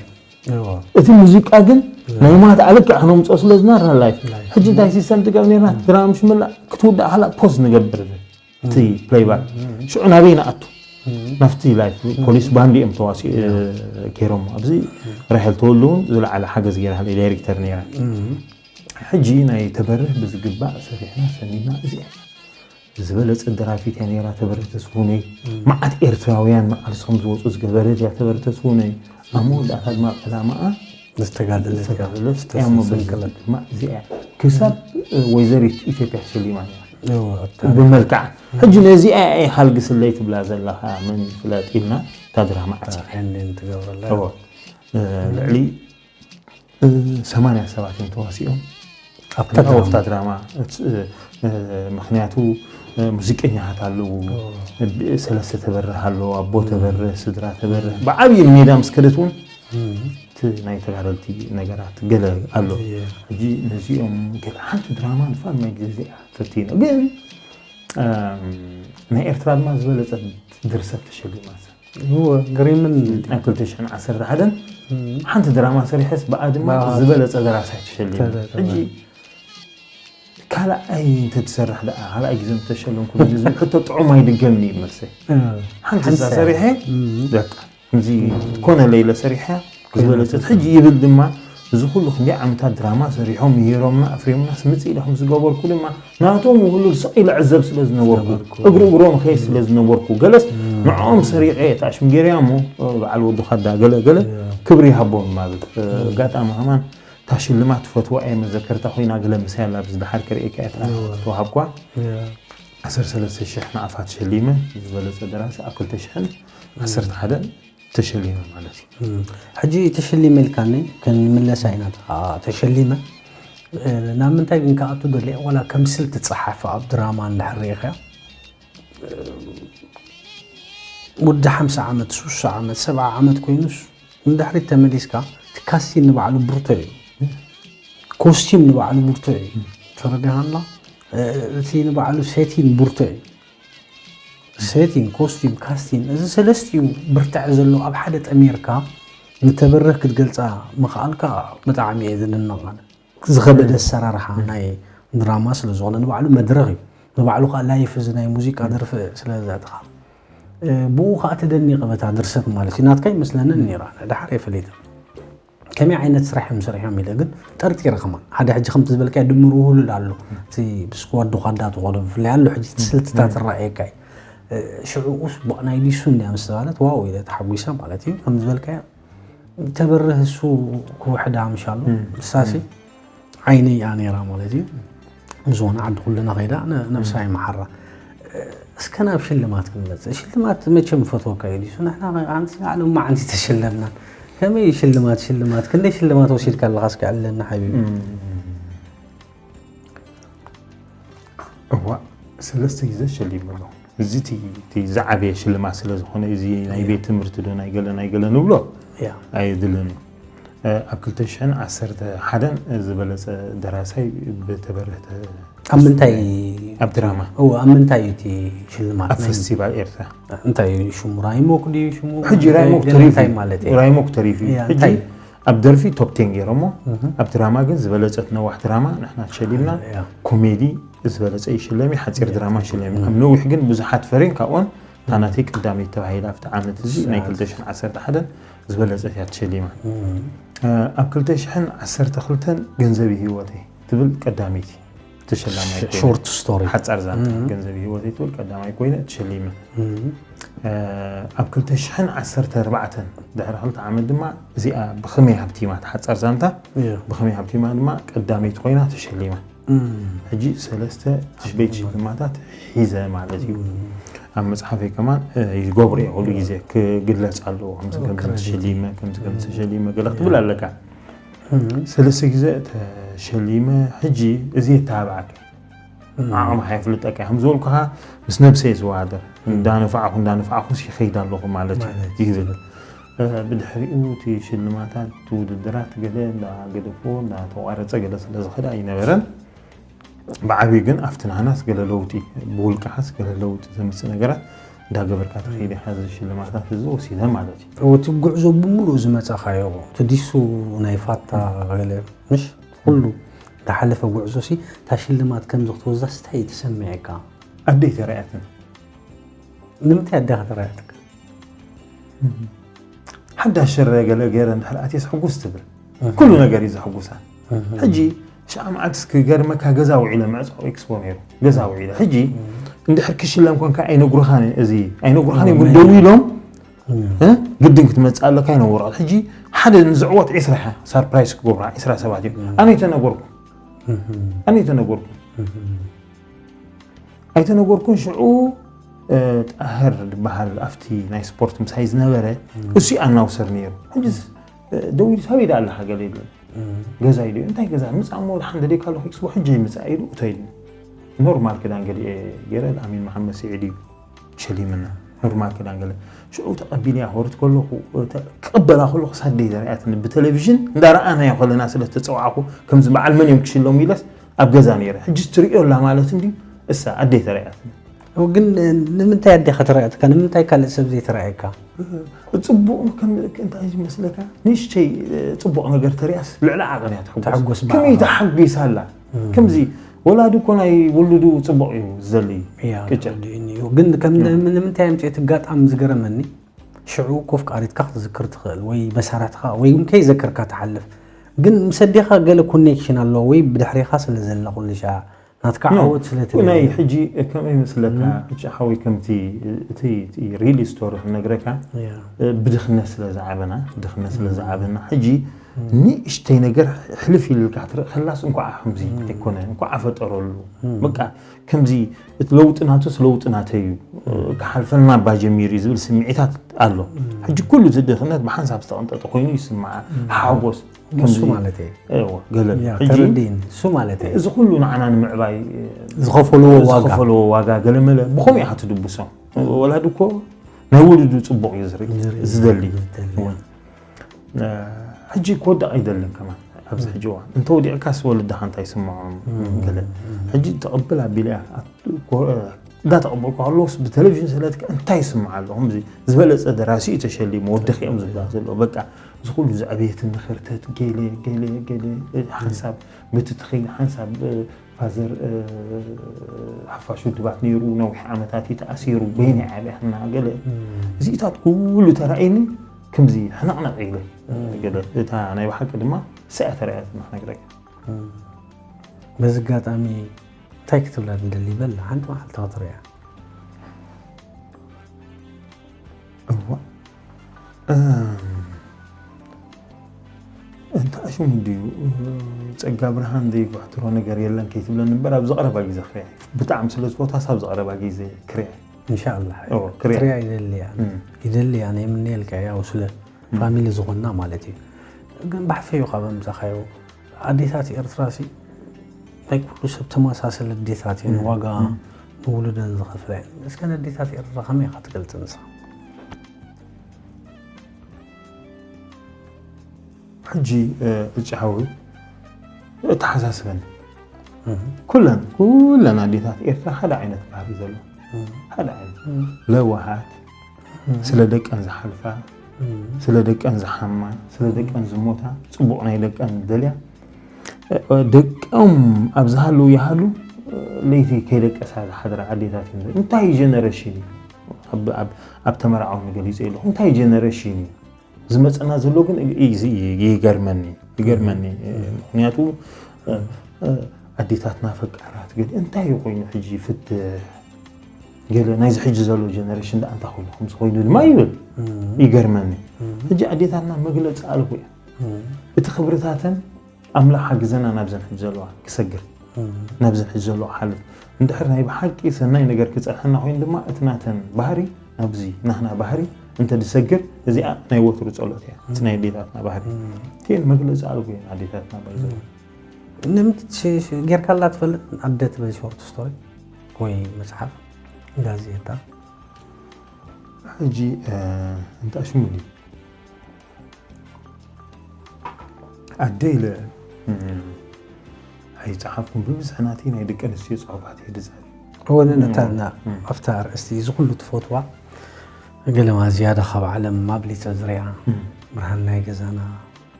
እቲ ሙዚቃ ግን ናይ ማትኣ ልክዕ ክነምፅኦ ስለ ዝነበርና ላይፍ ሕጂ እንታይ ሲስተም ትገብር ነርና ድራማ ምስ ምላእ ክትውዳእ ከላ ፖዝ ንገብር እቲ ፕሌይባክ ሽዑ ናበይ ንኣቱ ናብቲ ላይፍ ፖሊስ ባንድ እዮም ተዋሲ ገይሮም ኣብዚ ራሄል ተወሉ እውን ዝለዓለ ሓገዝ ገይራ ሃለ ዳይሬክተር ነይራ ሕጂ ናይ ተበርህ ብዝግባእ ሰሪሕና ሰኒና እዚ ዝበለፀ ደራፊት እያ ነይራ ተበርህ ተስፉነይ መዓት ኤርትራውያን መዓልሶም ዝወፁ ዝገበረት እያ ተበርህ ተስፉነይ ኣብ መወዳእታ ድማ ዕላማኣ ዝተጋደለት እያ። ዝተጋደለት እያ እሞ በዚ ድማ እዚኣ እያ ክሳብ ወይዘሪት ኢትዮጵያ ተሸሊማ ነይራ ብመልክዓ ሕጂ ነዚኣ እያ ሃልግስለይ ትብላ ዘለኻ መን ይፍለጥ ኢልና እታ ድራማ ዓፂ ሓንን ትገብረላ እዎ ልዕሊ ሰማንያ ሰባት እዮም ተዋሲኦም ኣብታ ድራማ ምክንያቱ ሙዚቀኛታት ኣለዉ ሰለስተ ተበርህ ኣለዉ ኣቦ ተበርህ ስድራ ተበርህ ብዓብዪ ሜዳ ምስ ከደት እውን እቲ ናይ ተጋደልቲ ነገራት ገለ ኣሎ ሕጂ ነዚኦም ገለ ሓንቲ ድራማ ንፋል ናይ ግዜ እዚኣ ፈቲነ ግን ናይ ኤርትራ ድማ ዝበለፀ ድርሰት ተሸሊማ ግሪምን ኣብ ክልተ ሽሕን ዓሰርተ ሓደን ሓንቲ ድራማ ሰሪሐስ ብኣ ድማ ዝበለፀ ደራሳይ ተሸሊማ ሕጂ ካልኣይ እንተትሰርሕ ደኣ ካልኣይ ግዜ እንተሸለምኩ ዝብል ሕቶ ጥዑም ኣይድገምን እዩ መልሰይ ሓንቲ እዛ ሰሪሐ በቃ ከምዚ ኮነ ለይለ ሰሪሐ ዝበለፀት ሕጂ ይብል ድማ እዚ ኩሉ ክንደይ ዓመታት ድራማ ሰሪሖም ምሂሮምና ኣፍሪዮምና ስምፅ ኢለ ከም ዝገበርኩ ድማ ናቶም ውህሉል ስቕ ኢለ ዕዘብ ስለ ዝነበርኩ እግሪ እግሮም ኸይድ ስለ ዝነበርኩ ገለስ ንዕኦም ሰሪቐ ተኣሽም ገይረያ እሞ በዓል ወዲ ኻዳ ገለ ገለ ክብሪ ይሃቦም ማለት ኣጋጣሚ ከማን እታ ሽልማት ትፈትዋ እየ መዘከርታ ኮይና ገለ ምሳይ ኣላ ብዝድሓር ክርእየካ እያ ተዋሃብኳ ዓሰርተ ሰለስተ ሽሕ ንኣፋት ሸሊመ ዝበለጸ ደራሲ ኣብ ክልተ ሽሕን ዓሰርተ ሓደን ተሸሊመ ማለት እዩ። ሕጂ ተሸሊመ ኢልካኒ፣ ክንምለሳ ኢና። ተሸሊመ ናብ ምንታይ ግን ክኣቱ ደለ ዋላ ከም ስልቲ ጸሓፊ ኣብ ድራማ እንድሕር ርኢኻ ወዲ ሓምሳ ዓመት፣ ሱሳ ዓመት፣ ሰብዓ ዓመት ኮይኑስ ንድሕሪት ተመሊስካ፣ እቲ ካስቲን ንባዕሉ ብርቱዕ እዩ። ኮስቲም ንባዕሉ ብርቱዕ እዩ። ተረዲኻና? እቲ ንባዕሉ ሴቲን ብርቱዕ እዩ። ሴቲን፣ ኮስቲም፣ ካስቲን፣ እዚ ሰለስቲኡ ብርትዐ ዘሎ ኣብ ሓደ ጠሚርካ ንተበርህ ክትገልፃ ምኽኣልካ ብጣዕሚ እየ ዝድነቕ። ዝኸበደ ኣሰራርሓ ናይ ድራማ ስለ ዝኾነ ንባዕሉ መድረኽ እዩ። ንባዕሉ ከዓ ላይፍ እዚ ናይ ሙዚቃ ደርፊ ስለ ዘእትኻ ብኡ ከዓ ተደኒቐ በታ ድርሰት ማለት እዩ። ናትካ ይመስለኒ ነይራ፣ ድሓር የፈሊጠ ከመይ ዓይነት ስራሕ እዮም ሰሪሖም ኢለ ግን ጠርጢረ። ከማን ሓደ ሕጂ ከምቲ ዝበልካዮ ድምር ውህሉል ኣሎ። እቲ ብስክዋድ ዱኻዳ ትኾዶ ብፍላይ ኣሎ ሕጂ እቲ ስልትታት ትረኣየካ እዩ። ሽዑ ኡስ ቧቕ ናይ ሊሱ እንድያ ምስ ተባለት ዋው ኢለ ተሓጒሰ ማለት እዩ። ከም ዝበልካዮ ተበርህ እሱ ክውሕዳ ምሻሉ ንሳሲ ዓይነይ እያ ነይራ ማለት እዩ። ምስ ዝኾነ ዓዲ ኩልና ከይዳ ነብሳ ይመሓራ። እስከ ናብ ሽልማት ክንመፅእ። ሽልማት መቸም ፈትወካ እዩ ሊሱ። ንሕና ኣንቲ ዓለም ማዓንቲ ተሸለምና። ከመይ ሽልማት ሽልማት ክንደይ ሽልማት ወሲድካ ኣለኻ እስኪ ዕለና ሓቢቢ። እዋ ሰለስተ ግዜ ሸሊሙ ኣሎ። እዚ እቲ ዝዓበየ ሽልማት ስለ ዝኾነ እዚ ናይ ቤት ትምህርቲ ዶ ናይ ገለ ናይ ገለ ንብሎ ኣየድልን እዩ። ኣብ ክልተ ሽሕን ዓሰርተ ሓደን ዝበለጸ ደራሳይ ብተበርህተ ኣብ ምንታይ ኣብ ድራማ እዎ ኣብ ምንታይ እዩ እቲ ሽልማት ኣብ ፈስቲቫል ኤርትራ እንታይ እዩ ሽሙ? ራይሞክ ድዩ ሽሙ? ሕጂ ራይሞክ ተሪፉ ራይሞክ ተሪፉ ሕጂ ኣብ ደርፊ ቶፕ ቴን ገይሮሞ ኣብ ድራማ ግን ዝበለጸት ነዋሕ ድራማ ንሕና ተሸሊምና። ኮሜዲ ዝበለጸ ይሽለም እዩ፣ ሓጺር ድራማ ይሽለም እዩ። ኣብ ነዊሕ ግን ብዙሓት ፈርዮም ካብኦን እታ ናተይ ቀዳመይቲ ተባሂላ ኣብቲ ዓመት እዚ ናይ ክልተ ሽሕን ዓሰርተ ሓደን ዝበለጸት እያ ተሸሊማ። ኣብ ክልተ ሽሕን ዓሰርተ ክልተን ገንዘብ ህይወተይ ትብል ቀዳመይቲ ተሸላማይ ኮይነ። ሾርት ስቶሪ ሓጻር ዛንታ ገንዘብ ህይወተይ ትብል ቀዳማይ ኮይነ ተሸሊመ። ኣብ ክልተ ሽሕን ዓሰርተ ኣርባዕተን ድሕሪ ክልተ ዓመት ድማ እዚኣ ብኸመይ ሃብቲማ ሓጻር ዛንታ ብኸመይ ሃብቲማ ድማ ቀዳመይቲ ኮይና ተሸሊማ። ሕጂ ሰለስተ ዓበይቲ ሽልማታት ሒዘ ማለት እዩ። ኣብ መጽሓፈይ ከማን ይገብሮ እየ ኩሉ ግዜ ክግለጽ ኣለዎ ከምዚ ከምዚ ተሸሊመ ከምዚ ከምዚ ተሸሊመ ገለ ክትብል ኣለካ። ሰለስተ ግዜ ተሸሊመ። ሕጂ እዚ የተባዕከ ዓቕምኻ የፍልጠካ ከም ዝበልኩኻ ምስ ነብሰ እየ ዝወዳደር። እንዳነፋዕኹ እንዳነፋዕኹ ይኸይድ ኣለኹ ማለት እዩ ይብል። ብድሕሪኡ እቲ ሽልማታት እቲ ውድድራት ገለ እንዳገደፍዎ እንዳተቋረፀ ገለ ስለ ዝኸደ ኣይነበረን። ብዓብዩ ግን ኣብቲ ናህናስ ገለ ለውጢ ብውልቅኻስ ገለ ለውጢ ዘምፅእ ነገራት እንዳገበርካ ትኸይድ ኢኻ። እዚ ሽልማታት እዚ ወሲደ ማለት እዩ። እቲ ጉዕዞ ብምሉእ ዝመፃኻዮ እቲ ዲሱ ናይ ፋታ ገለ ምሽ ኩሉ ዝሓለፈ ጉዕዞ ሲ እታ ሽልማት ከምዚ ክትወስዳ ስታይ እዩ ተሰሚዐካ? ኣደይ ተረኣያትን ንምንታይ ኣደ ከተረኣያትካ? ሓዳሽ ስረ ገለ ገይረ እንድሕር ኣትየስ ሕጉስ ትብል። ኩሉ ነገር እዩ ዘሕጉሳ። ሕጂ ሸዓ መዓልቲ ክገርመካ ገዛ ውዒለ መዕፃዊ ኤክስፖ ነይሩ። ገዛ ውዒለ ሕጂ እንድሕር ክሽለም ኮንካ ኣይነግሩኻን እዚ ኣይነግሩኻን እዮም ደው ኢሎም ግድን ክትመፅእ ኣለካ ይነውራ። ሕጂ ሓደ ንዝዕወት ዒስራ ኢኻ ሳርፕራይዝ ክገብራ ዒስራ ሰባት እዮም። ኣነ ኣይተነገርኩ ኣነ ኣይተነገርኩ ኣይተነገርኩን። ሽዑ ጣህር ዝበሃል ኣብቲ ናይ ስፖርት ምሳይ ዝነበረ እሱ ኣናውሰር ነይሩ። ሕጂ ደው ኢሉ ሳበይ ዳ ኣለኻ ገለ ይብለኒ። ገዛ ኢሉ እንታይ ገዛ ምፃእ እሞ ደሓን ደልየካ ኣለኹ ኤክስፖ ሕጂ ይምፃእ ኢሉ እቶ ኢሉ ኖርማል ክዳን ገሊኤ ገይረ ኣሚን መሓመድ ስዒድ እዩ ሸሊምና ኖርማል ክዳን ገለ ሽዑ ተቐቢልያ ክወርድ ከለኹ ክቕበላ ከለኹ ሳደይ ዘርኣያትኒ ብቴሌቪዥን እንዳረኣናዮ ከለና ስለ ዝተፀዋዕኩ ከምዚ በዓል መን እዮም ክሽለሙ ኢለስ ኣብ ገዛ ነይረ ሕጂ ትርእዮ ኣላ ማለት እንድዩ እሳ ኣደይ ተረኣያትኒ። ግን ንምንታይ ኣዴኻ ተረኣያትካ? ንምንታይ ካልእ ሰብ ዘይተረኣየካ? ፅቡቕ እንታይ ዝመስለካ ንእሽተይ ፅቡቕ ነገር ተሪኣስ ልዕሊ ዓቕን እያ ትሕጎስ። ከመይ ተሓጒሳ ኣላ ከምዚ ወላዲ እኮ ናይ ውሉዱ ፅቡቕ እዩ ዝደሊ። ቅጭ ግን ንምንታይ እዮም እቲ ኣጋጣሚ ዝገረመኒ ሽዑ ኮፍ ቃሪትካ ክትዝክር ትኽእል ወይ መሳርሕትኻ ወይ እውን ከይዘከርካ ትሓልፍ ግን ምስ ኣዴኻ ገለ ኮኔክሽን ኣለዎ ወይ ብድሕሬኻ ስለ ዘላ ኩሉ ሻ ናትካ ዓወት ስለ ትደሊ ናይ ሕጂ ከመይ መስለካ ቅጭ ሓወይ ከምቲ እቲ ሪል ስቶሪ ክነግረካ ብድኽነት ስለ ዝዓበና ብድኽነት ስለ ዝዓበና ሕጂ ንእሽተይ ነገር ሕልፍ ኢልካ ትርኢ ከላስ እንኳዓ ከምዚ ኣይኮነ፣ እንኳዓ ፈጠረሉ። በቃ ከምዚ እቲ ለውጢ ናቱስ ለውጢ ናተይ እዩ። ክሓልፈልና እባ ጀሚሩ እዩ ዝብል ስምዒታት ኣሎ። ሕጂ ኩሉ እቲ ድኽነት ብሓንሳብ ዝተቐንጠጠ ኮይኑ ይስምዓ። ሓጎስ ንሱ ከምዚ ማለት እዩ። እዎ፣ ገለ ኣሎ። ያ፣ ሕጂ ተረዲእኒ። እሱ ማለት እዩ። እዚ ኩሉ ንዓና ንምዕባይ ዝኸፈልዎ ዋጋ። ዝኸፈልዎ ዋጋ ገለመለ ብኸምኡ ኢኻ ትድብሶም። ወላዲ እኮ ናይ ውሉዱ ጽቡቕ እዩ ዝርኢ፣ ዝርኢ፣ ዝደሊ። ዝደሊ። እውን። ሕጂ ክወድቕ ኣይደልን ከማን ኣብዚ ሕጂ እዋን። እንተ ወዲቕካስ ወለድኻ እንታይ ይስምዖም? ገለ። ሕጂ ተቐብል ኣቢለ እያ። ኣት-፣ ኮ-፣ እንዳተቐበልኩ ከለኹስ ብቴሌቪዥን ስለትከ እንታይ ይስምዓ ኣሎ? ከምዚ ዝበለጸ ደራሲ እዩ ተሸሊሙ፣ ወድኺ እዮም ዝብላ ዘሎ። በቃ፣ እዚ ኩሉ ዘዕቤትን ንኽርተት፣ ገለ፣ ገለ፣ ገለ፣ ሓንሳብ ብቲ ትኽእል፣ ሓንሳብ፣ እ፣ ፋዘር፣ እ፣ ሓፋሽ ውድባት ነይሩ፣ ነዊሕ ዓመታት እዩ ተኣሲሩ፣ በየናይ ዓብያትና፣ ገለ። እዚታት ኩሉ ተራእየኒ፣ ከምዚ ሕነቕነቕ ኢለ። ገለ፣ እታ ናይ ብሓቂ ድማ እሳ እያ ተራእያትና ክነግረካ። በዚ ኣጋጣሚ እንታይ ክትብላ ትደሊ? በል፣ ሓንቲ መዓልቲ ክትሪኣ። እዋ። እም፣ እንታይ ሽሙ ድዩ? ጸጋ ብርሃን ዘይጓሕትሮ ነገር የለን ከይትብለኒ እምበር፣ ኣብዚ ቀረባ ግዜ ክሪኣ። ብጣዕሚ ስለ ዝፈትዋስ ኣብዚ ቀረባ ግዜ ክሪኣ። ኢንሻኣላህ። እዎ፣ ክሪኣ። ክሪኣ ይደሊ እያ። እም። ይደሊ እያ፣ ናይ ምንየልካ ያው ስለ ፋሚሊ ዝኾንና ማለት እዩ። ግን ብሓፈ እዩ ካብ ኣምጻኻዮ። ኣዴታት ኤርትራ ሲ ናይ ኩሉ ሰብ ተመሳሰለ ኣዴታት እየን፣ እም፣ ዋጋ እም። ንውሉደን ዝኸፍላ እየን። እስከ ነዴታት ኤርትራ ከመይ ኢኻ ትገልጽ ንስኻ? ሕጂ፣ እ፣ ብጫ ሓዊ፣ ተሓሳስበን። እም። ኩለን፣ ኩለን ኣዴታት ኤርትራ ሓደ ዓይነት ባህሪ ዘለዎ። እም። ሓደ ዓይነት። እም። ለዋሃት፣ እም። ስለ ደቀን ዝሓልፋ፣ እም። ስለ ደቀን ዝሓማ፣ ስለ ደቀን ዝሞታ፣ ጽቡቕ ናይ ደቀን ዝደልያ፣ እ፣ ደቆም ኣብ ዝሃለዉ ይሃሉ፣ እ፣ ለይቲ ከይደቀሳ ዝሓድራ ኣዴታት እየን። እንታይ ጀነሬሽን እዩ? ኣብ፣ ኣብ፣ ኣብ ተመርዓውኒ ገሊጸ ኣለኹ። እንታይ ጀነሬሽን እዩ? ዝመጸና ዘሎ ግን እዚ ይገርመኒ፣ ይገርመኒ። ምኽንያቱ፣ እ፣ እ፣ ኣዴታትና ፈቃራት ግን እንታይ እዩ ኮይኑ ሕጂ ፍትሕ? ገለ ናይዚ ሕጂ ዘሎ ጀነሬሽን ደኣ እንታይ ኮይኑ ከምዚ ኮይኑ ድማ ይብል። እም። ይገርመኒ። እም። ሕጂ ኣዴታትና መግለጺ ኣልቦ እየን። እም። እቲ ክብርታተን ኣምላኽ ሓግዘና ናብዘን ሕጂ ዘለዋ ክሰግር። እም። ናብዘን ሕጂ ዘለዋ ክሓልፍ። እንድሕር ናይ ብሓቂ ሰናይ ነገር ክጸንሐና ኮይኑ ድማ እቲ ናተን ባህሪ ናብዚ ናህና ባህሪ እንተ ዝሰግር፣ እዚኣ ናይ ወትሩ ጸሎት እያ። እቲ ናይ ኣዴታትና ባህሪ። እም። እቲኤን መግለጺ ኣልቦ እየን ኣዴታትና ባይዘ። እም። ንምንት ሽ-፣ ሽ-፣ ጌርካላ ትፈልጥ? ኣደ ትብል ሾርት ስቶሪ ወይ መጽሓፍ፣ ጋዜጣ? ሕጂ፣ እ፣ እንታይ ሽሙ ድዩ? ኣደ ኢለ፣ እ፣ ኣይጸሓፍኩን። ብብዝሒ ናተይ ናይ ደቂ ኣንስትዮ ጽሑፋት እየ ዝጽሕፍ። እወ፣ ነታ እም፣ እና እም። ኣብታ ኣርእስቲ እዚ ኩሉ ትፈትዋ ገለማ ዝያዳ ካብ ዓለም ኣብሊጸ ዝሪኣ እም። ብርሃን ናይ ገዛና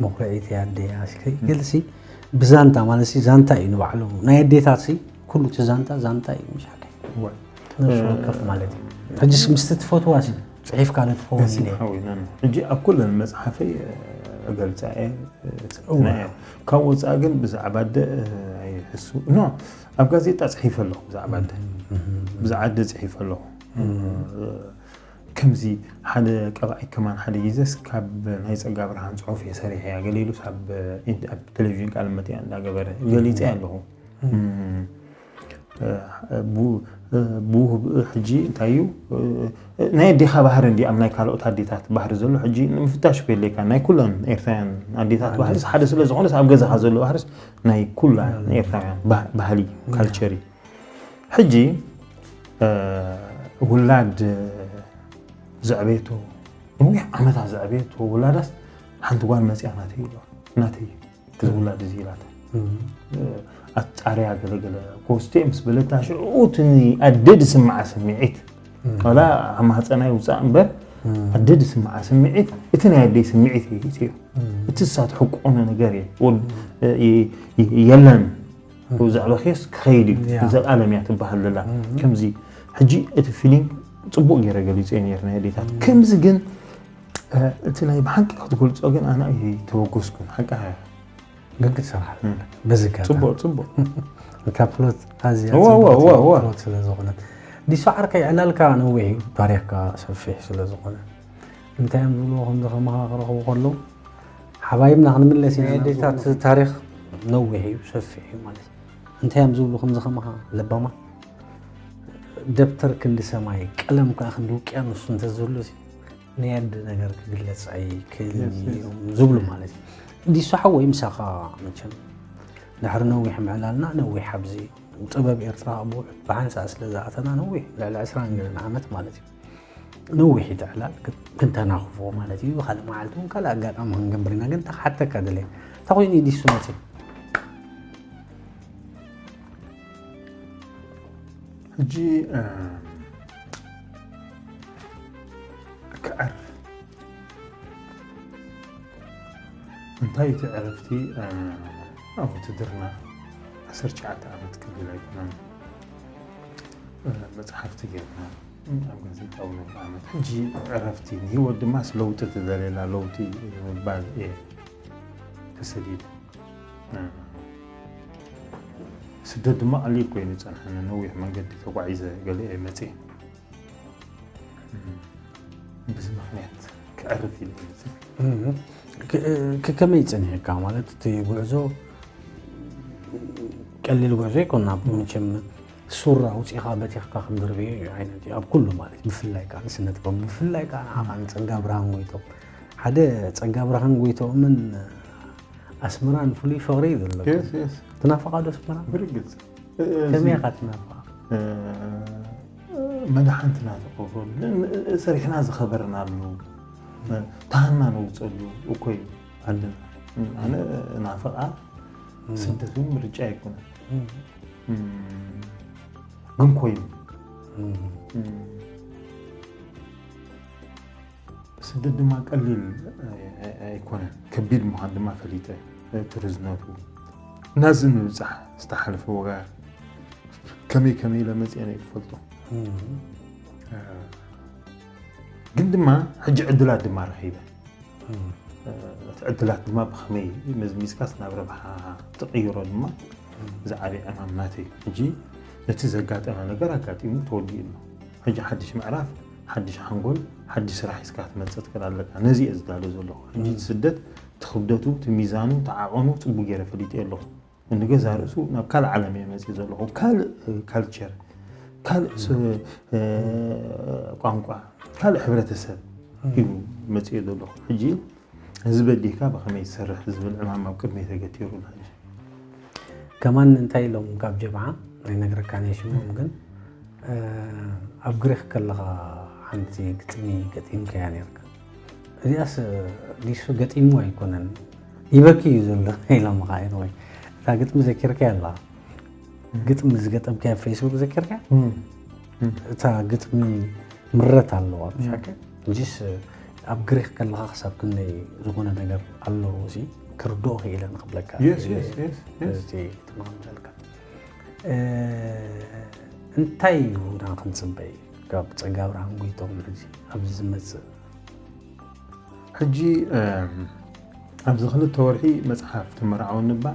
መኹርዒት እያ ኣደይ ኣስከይ። እም። ገለሲ ብዛንታ ማለት ሲ ዛንታ እዩ ንባዕሉ። ናይ ኣዴታት ሲ ኩሉ እቲ ዛንታ ዛንታ እዩ፣ ምሽ ሓቀይ። እወ። ነፍሲ እ፣ ወከፍ ማለት እዩ። ሕጂስ ምስቲ ትፈትዋ ሲ ጽሒፍካ ዶ ትኸውን በስመ ኢለ? ሓዊ፣ ና፣ ና። ሕጂ ኣብ ኩለን መጽሓፈይ፣ እ፣ እገልጻ እየ፣ እ፣ እወ። ጽሕፍትና እየ። ካብ ወጻኢ ግን ብዛዕባ ኣደ፣ እ፣ ኣይሕሱ-፣ ኖ፣ ኣብ ጋዜጣ ጽሒፈ ኣለኹ ብዛዕባ ኣደ። እም፣ እም፣ እም። ብዛዕባ ኣደ ጽሒፈ ኣለኹ። እም። እ፣ ከምዚ ሓደ ቀባኣይ ከማን ሓደ ግዜስ ካብ ናይ ጸጋ ብርሃን ጽሑፍ እየ ሰሪሐያ። ገለ ኢሉስ ኣብ፣ ኣብ ቴሌቪዥን ቃለ መጠይቕ እንዳገበረ ገሊጸ ኣለኹ። እም። እም፣ እ፣ ቡ-፣ እ፣ ብውህብ ሕጂ እንታይ እዩ? እ፣ ናይ ኣዴኻ ባህሪ እንዲ ኣብ ናይ ካልኦት ኣዴታት ባህሪ ዘሎ ሕጂ ንምፍታሽ እኮ የድልየካ። ናይ ኩለን ኤርትራውያን ኣዴታት ባህሪስ ሓደ ስለ ዝኾነስ ኣብ ገዛኻ ዘሎ ባህሪስ ናይ ኩላ ናይ ኤርትራውያን ባህ-፣ ባህሊ፣ እም። ካልቸር እዩ። ሕጂ፣ እ፣ ውላድ ዘዕበየቶ፣ ነዊሕ ዓመታት ዘዕበየቶ ውላዳስ ሓንቲ ጓል መጽያ ናተይ ኢልዋ። ናተይ፣ እዚ ውላድ እዚ ኢላታ። እም። እ፣ ኣጻርያ ገለ ገለ፣ ኮስቴ ምስ በለታ ሽዑ እቲ ኣደ ዝስምዓ ስምዒት፣ እም። ዋላ ኣብ ማህጸና ይውጻእ እምበር፣ እም። ኣደ ዝስምዓ ስምዒት፣ እቲ ናይ ኣደይ ስምዒት እዩ፣ እቲ እዩ። እም። እቲ እሳ ትሕቆኖ ነገር እየ። ወድ-፣ እም። እ፣ የ-፣ የ-፣ የለን። እም። ዘዕበኽየስ ክኸይድ እዩ። ያ። ዘላለም እያ ትበሃል ዘላ። እም። ከምዚ፣ ሕጂ እቲ ፊሊንግ ጽቡቕ ገይረ ገሊጸ ነይረ ናይ ኣዴታት። እም። ከምዚ ግን፣ እ፣ እቲ ናይ ብሓቂ ክትገልጾ ግን ኣነ ኣይተበገስኩን። ሓቂ እያ። ግን ክትሰርሓ እም። በዚ ኣጋጣሚ። ጽቡቕ፣ ጽቡቕ። እታ ፕሎት ኣዝያ እዋ፣ እዋ፣ ጽብቕቲ እዋ፣ እዋ። ፕሎት ስለ ዝኾነት። ዲሱ ዓርከይ ዕላልካ ነዊሕ እዩ፣ ታሪኽካ ሰፊሕ ስለ ዝኾነ። እንታይ እዮም ዝብልዎ ከምዚ ከማኻ ክረኽቡ ከለዉ፣ ዓባይምና ክንምለስ ኢና። ናይ ኣዴታት ታሪኽ ነዊሕ እዩ፣ ሰፊሕ እዩ ማለት እዩ። እንታይ እዮም ዝብሉ ከምዚ ከማኻ ለባማት? ደብተር ክንዲ ሰማይ፣ ቀለም ከኣ ክንዲ ውቅያኖስ እንተዝህሉ፣ እዚ ናይ ኣደ ነገር ክግለጽ ኣይክእልን እዩ ዝብሉ ማለት እዩ። ዲሱ ሓወይ፣ ምሳኻ መቸም ድሕሪ ነዊሕ ምዕላልና፣ ነዊሕ ኣብዚ ጥበብ ኤርትራ ብሓንሳእ ስለ ዝኣተና፣ ነዊሕ፣ ልዕሊ ዕስራን ገለን ዓመት ማለት እዩ። ነዊሕ ይትዕላል፣ ክን-፣ ክንተናኽፎ ማለት እዩ። ብኻልእ መዓልቲ እውን ካልእ ኣጋጣሚ ክንገብር ኢና። ግን እንታይ ክሓተካ ደልየ፣ እንታይ ኮይኑ እዩ ዲሱ መጺኡ? ሕጂ፣ እ፣ ክዕር-፣ እንታይ እቲ ዕረፍቲ፣ እ፣ ኣብ ውትድርና ዓሰርተ ትሽዓተ ዓመት ክብል ኣይኮነን። እ፣ መጽሓፍቲ ጌርና፣ እ፣ ኣብ ጋዜጣ እውን ኣርብዓ ዓመት። ሕጂ ዕረፍቲ፣ ንህይወት ድማ ለውጢ ትደልየላ፣ ለውጢ ምባል እየ ተሰዲደ። እ፣ ስደት ድማ ቀሊል ኮይኑ ጸንሐኒ። ነዊሕ መንገዲ ተጓዒዘ ገለ እየ መጽየ። እ፣ በዚ ምኽንያት ክዕርፍ ኢለ እየ መጽየ። እ፣ ክ-፣ ክ-፣ ከመይ ጸኒሕካ? ማለት እቲ ጉዕዞ ቀሊል ጉዕዞ ኣይኮን። ኣብ መቸም ሱር ኣውጺኻ በቲኽካ ክንድርብዮ እዩ ዓይነት እዩ። ኣብ ኩሉ ማለት እዩ። ብፍላይ ከኣ ንስነ ጥበብ፣ ብፍላይ ከኣ ንዓኻ ንጸጋ ብርሃን ጎይቶም። ሓደ ጸጋ ብርሃን ጎይቶምን ኣስመራን ፍሉይ ፍቕሪ እዩ ዘለኩም። የስ፣ የስ። ትናፍቓ ዶ ኣስመራ? ብርግጽ። እ፣ እዚ ከመይ ኢኻ ትናፍቓ? እ፣ መድሓንትና ተቐበሉ። ን-፣ ሰሪሕና ዝኸበርናሉ፣ እ፣ ተሃንና ነውጸሉ እኮ እዩ ዓድና። እ፣ ኣነ ናፍቓ፣ እ። ስደት እውን ምርጫ ኣይኮነን። እ። እ፣ ግን ኮይኑ። እ። እ። ስደት ድማ ቀሊል ኣይ-፣ ኣይ-፣ ኣይኮነን። ከቢድ ምዃን ድማ ፈሊጠ፣ እቲ ርዝነቱ። ናዚ ንምብጻሕ ዝተሓለፈ ዋጋ ከመይ ከመይ ኢለ መጺኤ እየ ዝፈልጦ። እም። እ፣ ግን ድማ ሕጂ ዕድላት ድማ ረኺበ። እም። እ፣ እቲ ዕድላት ድማ ብኸመይ መዝሚዝካስ ናብ ረብሓ ትቕይሮ ድማ እም። ዝዓበየ ዕማም ናተይ። ሕጂ ነቲ ዘጋጠመ ነገር ኣጋጢሙ ተወዲኡ ኣሎ። ሕጂ ሓድሽ ምዕራፍ፣ ሓድሽ ሓንጎል፣ ሓድሽ ስራሕ ሒዝካ ክትመጽእ ትኽእል ኣለካ። ነዚ እየ ዝዳሎ ዘለኹ። ሕጂ እቲ እም። ስደት እቲ ክብደቱ፣ እቲ ሚዛኑ፣ እቲ ዓቐኑ ጽቡቕ ገይረ ፈሊጠ ኣለኹ። ንገዛ ርእሱ ናብ ካልእ ዓለም እየ መጺእ ዘለኹ። ካልእ፣ እ፣ ካልቸር፣ ካልእ ስ-፣ እ፣ ቋንቋ፣ ካልእ ሕብረተሰብ እዩ መጺእ ዘለኹ። ሕጂ እዚ በዲህካ ብኸመይ ትሰርሕ ዝብል ዕማም ኣብ ቅድመይ ተገቲሩ ኣሎ። ከማን እንታይ ኢሎም ካብ ጀብዓ ኣይነግረካን እየ ሽሞም፣ ግን፣ እ፣ ኣብ ግሪኽ ከለኻ ሓንቲ ግጥሚ ገጢምካያ ነርካ። እዚኣስ ዲሱ ገጢሙ ኣይኮነን፣ ይበኪ እዩ ዘሎ ኢሎም ኸዓ ወይ እታ ግጥሚ ዘኪርካያ ኣላ። ግጥሚ ዝገጠምካያ ኣብ ፌስቡክ ዘኪርካያ? እም። እም። እታ ግጥሚ ምረት ኣለዋ፣ እም። ብሻከ? እንጂስ ኣብ ግሪኽ ከለኻ ክሳብ ክንደይ ዝኾነ ነገር ኣለዎ፣ እዚ ክርድኦ ክኢለ ንኽብለካ። የስ፣ የስ፣ የስ፣ የስ። እዚ ትማም ዘልካ። እ፣ እንታይ እዩ ና ክንጽበይ ካብ ጸጋ ብርሃን ጎይቶም ሕጂ ኣብዚ ዝመጽእ? ሕጂ፣ እም፣ ኣብዚ ክልተ ወርሒ መጽሓፍ ተመርዓወኒ እባ፣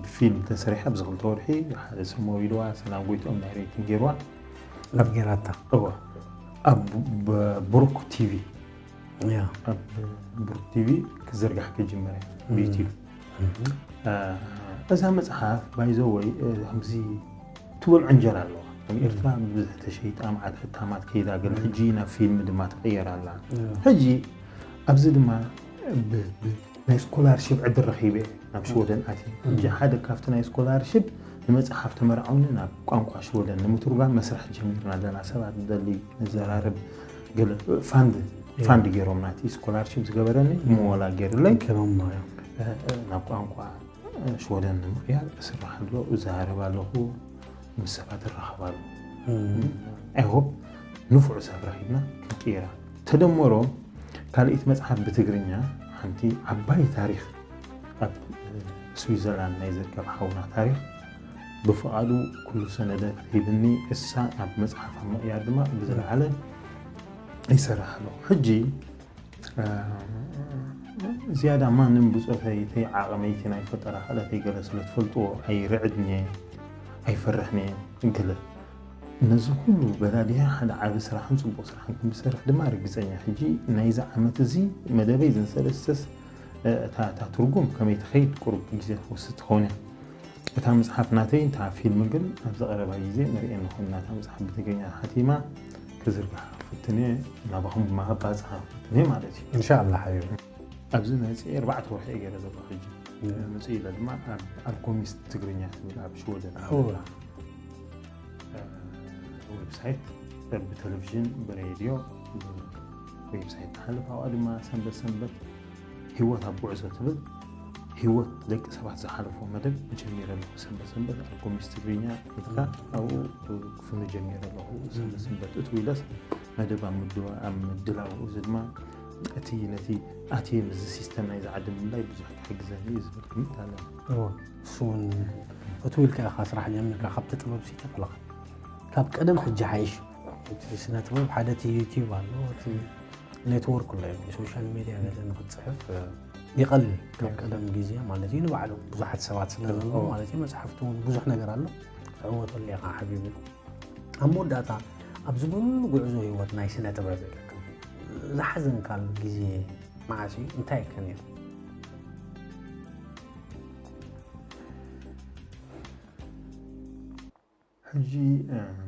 ብፊልም ተሰሪሐ ኣብዚ ክልተ ወርሒ ሓደ ሰብ ሞቢልዋ፣ ሰላም ጎይትኦም ዳይሬክቲንግ ገይርዋ። ኣብ ጌራታ? እወ። ኣብ ብ-፣ ብሩክ ቲቪ። ያ። ኣብ ብሩክ ቲቪ ክዝርጋሕ ክጅምር እያ፣ እም። ብዩቲዩብ። እም። እ፣ እዛ መጽሓፍ፣ ባይ ዘ ወይ፣ እ፣ ከምዚ ትበልዖ እንጀራ ኣለዋ። ኣብ እም። ኤርትራ ብብዝሒ ተሸይጣ፣ መዓት ሕታማት ከይዳ፣ ገለ እም። ሕጂ ናብ ፊልም ድማ ትቕየር ኣላ። እም። ሕጂ ኣብዚ ድማ ብ-፣ ብ-፣ ናይ ስኮላርሺፕ ዕድል ረኺበ እየ ናብ እም። ሽወደን ኣትየ። እም። ሕጂ ሓደ ካብቲ ናይ ስኮላርሺፕ ንመጽሓፍ ተመርዓውኒ ናብ ቋንቋ ሽወደን ንምትርጓም መስርሕ ጀሚርና ኣለና። ሰባት ንደሊ፣ ንዘራረብ፣ ገለ ፋንድ፣ እም። ፋንድ ገይሮም ናቲ ስኮላርሺፕ ዝገበረኒ እም። እሞ ወላ ገይሩለይ። ገይሮም፣ እም። እ፣ እ፣ ናብ ቋንቋ ሽወደን ንምቕያር እስራሕ ኣሎ፣ እዛረብ ኣለኹ፣ ምስ ሰባት እራኸብ ኣለኹ። እም። I hope ንፉዕ ሰብ ረኺብና ክንቅይራ። ተደመሮም ካልኣይቲ መጽሓፍ ብትግርኛ፣ ሓንቲ ዓባይ ታሪኽ ኣብ ስዊዘርላንድ ናይ ዝርከብ ሓውና ታሪኽ ብፍቓዱ ኩሉ ሰነዳት ሂብኒ፣ እሳ ናብ መጽሓፍ ኣብ ምቕያር ድማ ብዝለዓለ ይሰርሕ ኣለኹ። ሕጂ እ፣ ዝያዳ ማንም ብጾተይ፣ ተይ ዓቕመይ፣ ተይ ናይ ፈጠራ ክእለተይ ገለ ስለ ትፈልጥዎ ኣይርዕድን እየ፣ ኣይፈርሕን እየ ገለ። ነዚ ኩሉ በዳዲያ ሓደ ዓቢ ስራሕን ጽቡቕ ስራሕን ከም ዝሰርሕ ድማ ርግጸኛ። ሕጂ ናይዚ ዓመት እዚ መደበይ እዘን ሰለስተስ እታ እታ ትርጉም ከመይ ትኸይድ ቁሩብ ግዜ ትወስድ ትኸውን እያ። እታ መጽሓፍ ናተይ፣ እታ ፊልም ግን ኣብዚ ቀረባ ግዜ ንርእየን ንኾንና። እታ መጽሓፍ ብትግርኛ ሓቲማ ክዝርግሓ ክፍትን እየ፣ ናባኹም ድማ ከባጽሓ ክፍትን እየ ማለት እዩ። እንሻላ ሓቢቢ። ኣብዚ መጽእ ኣርባዕተ ወርሒ እየ ገይረ ዘለኹ ሕጂ። ምጽእ ኢለ ድማ ኣብ ኣልኮሚስት ትግርኛ ትብል ኣብ ሽወደን ዌብሳይት፣ ብቴሌቪዥን፣ ብሬድዮ፣ ዌብሳይት ትሓልፍ። ኣብኣ ድማ ሰንበት ሰንበት ህይወት ኣብ ጉዕዞ ትብል፣ ህይወት ደቂ ሰባት ዝሓለፎ መደብ ጀሚረ ኣለኹ። ሰንበት ሰንበት ኣልኮሚስት ትግርኛ ኢልካ ኣብኡ ክፍኑ ጀሚረ ኣለኹ። ሰንበት ሰንበት እትው ኢለስ መደብ ኣብ ምድዋ-፣ ኣብ ምድላው፣ እዚ ድማ እቲ ነቲ ኣትየ ምስዚ ሲስተም ናይዚ ዓዲ ምንባይ ብዙሕ ክሕግዘኒ እዩ ዝብል ግምት ኣለኒ። እዎ፣ እሱ እውን እትው ኢልካ ኢኻ ስራሕ ጀሚርካ፣ ካብቲ ጥበብ ሲ ተፈለኻ። ካብ ቀደም ሕጂ ሓይሽ። እቲ ስነ ጥበብ ሓደ እቲ ዩቲዩብ ኣሎ፣ እቲ ኔትወርክ ኣሎ፣ ሶሻል ሚድያ ገለ ንክትፅሕፍ ይቐልል ካብ ቀደም ግዜ ማለት እዩ። ንባዕሉ ብዙሓት ሰባት ስለ ዘለዉ ማለት እዩ። መፅሓፍቲ እውን ብዙሕ ነገር ኣሎ፣ ትዕወተሉ ኢኻ ሓቢቢ። ኣብ መወዳእታ ኣብዚ ኩሉ ጉዕዞ ህይወት ናይ ስነ ጥበብ የለካ ዝሓዘንካሉ ግዜ መዓስ እዩ? እንታይ ከ ነይሩ? ሕጂ፣ እም፣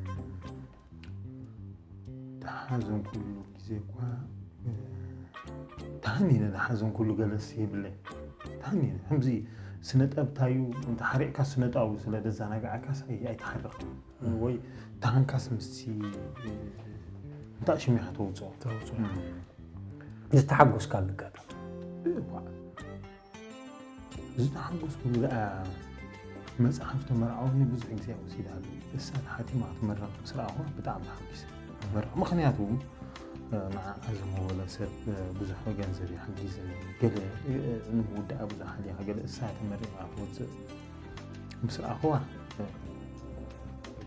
ተሓዘንኩሉ ግዜ እኳ፣ እ፣ ተሃኒነ ተሓዘንኩሉ ገለስ የብለይ። ተሃኒነ፣ ከምዚ ስነ ጠብታዩ፣ እንተ ሓሪቕካ ስነ ጠባዊ ስለ ደዘናግዓካስ ኣይ-፣ ኣይትሓርቕን። ወይ ተሃንካስ ምስቲ፣ እ፣ እንታይ ሽም ኢኻ ተውፅኦ? ተውፅኦ። እም። ዝተሓጎስካሉ ኣጋጣሚ? እኳ ዝተሓጎስኩሉ ደኣ መጽሓፍ ተመርዓወኒ ብዙሕ ግዜ ወሲዳሉ። እሳ ተሓቲማ ክትምረቕ ምስ ረኣኹዋ ብጣዕሚ ተሓጒሰ። መርዓ-፣ ምኽንያቱ፣ እ፣ ንዓ ዝመወለ ሰብ፣ እ፣ ብዙሕ ገንዘብ ይሓግዝ፣ ገለ፣ እ፣ ንምውዳኣ ብዙሕ ሓሊኻ፣ ገለ እሳ ተመሪቓ ክትወጽእ ምስ ረኣኹዋ፣ እ፣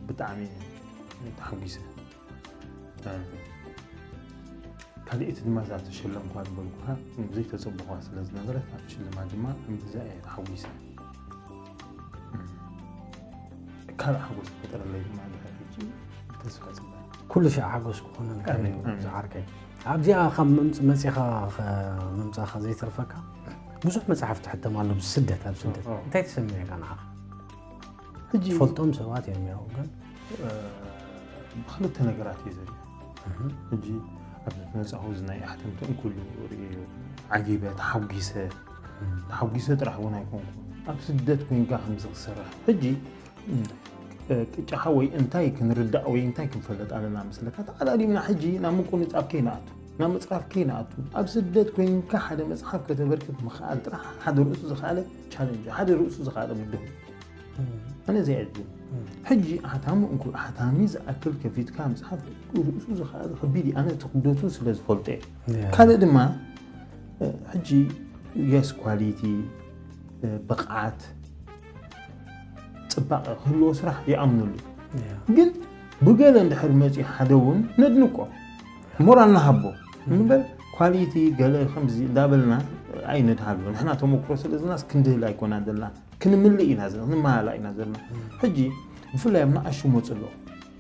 ብጣዕሚ ተሓጒሰ። እ፣ ካልኣይቲ ድማ እዛ ተሸለምኳ ዝበልኩኻ ዘይተጸበኹዋ ስለ ዝነበረት ኣብቲ ሽልማት ድማ እምብዛ እየ ተሓጒሰ። ካልእ ሓጎስ ክፈጠረለይ ድማ ድሕሪ ሕጂ ብተስፋ እጽበ። ኩሉ ሻዕ ሓጎስ ክኾነልካ እዩ ኣሜን፣ ኣሜን። ዝዓርከይ። ኣብዚኣ ካብ መምጽ-፣ መጺኻ ኸ-፣ ምምጻኻ ዘይተርፈካ ብዙሕ መጽሓፍ ትሕተም ኣሎ ብስደት፣ ኣብ ስደት። ኦ፣ ኦ። እንታይ ተሰሚዑካ ንዓኻ? ሕጂ ትፈልጦም ሰባት እዮም ያው ግን እ፣ ብክልተ ነገራት እዩ ዘሪኡ። ሕጂ ኣብዚ መጻኹ እዚ ናይ ኣሕተምቲ እንኩሉ ርእየ ዓጊበ፣ ተሓጒሰ፣ ተሓጒሰ ጥራሕ እውን ኣይኮንኩን። ኣብ ስደት ኮይንካ ከምዚ ክሰርሕ። ሕጂ፣ እ፣ ቅጫኻ ወይ እንታይ ክንርዳእ ወይ እንታይ ክንፈልጥ ኣለና መስለካ? ተቐዳዲምና ሕጂ ናብ ምቁንጻብ ከይንኣቱ፣ ናብ ምጽራፍ ከይንኣቱ። ኣብ ስደት ኮይንካ ሓደ መጽሓፍ ከተበርክት ምኽኣል ጥራሕ ሓደ ርእሱ ዝኸኣለ ቻለንጅ፣ ሓደ ርእሱ ዝኸኣለ ምድብ። ኣነ ዘይዕድል። ሕጂ ሓታሚ እንኩ ሓታሚ ዝኣክል ከፊትካ ምጽሓፍ ርእሱ ዝኸኣል ከቢድ እዩ። ኣነ እቲ ክብደቱ ስለ ዝፈልጦ እየ። ካልእ ድማ፣ እ፣ ሕጂ የስ ኳሊቲ፣ እ፣ ብቕዓት፣ ጽባቐ ክህልዎ ስራሕ ይኣምነሉ። ግን ብገለ እንድሕር መጺኡ ሓደ እውን ነድንቆ። ሞራል ንሃቦ። እምበር ኳሊቲ ገለ ከምዚ እንዳበልና ኣይነድሃሉ። ንሕና ተመክሮ ስለ ዝናስ ክንድህል ኣይኮናን ዘለና። ክንምልእ ኢና ዘለና፣ ክንመሃላ ኢና ዘለና። ሕጂ ብፍላይ ኣብ ንኣሽቱ መጽእ ኣለዉ።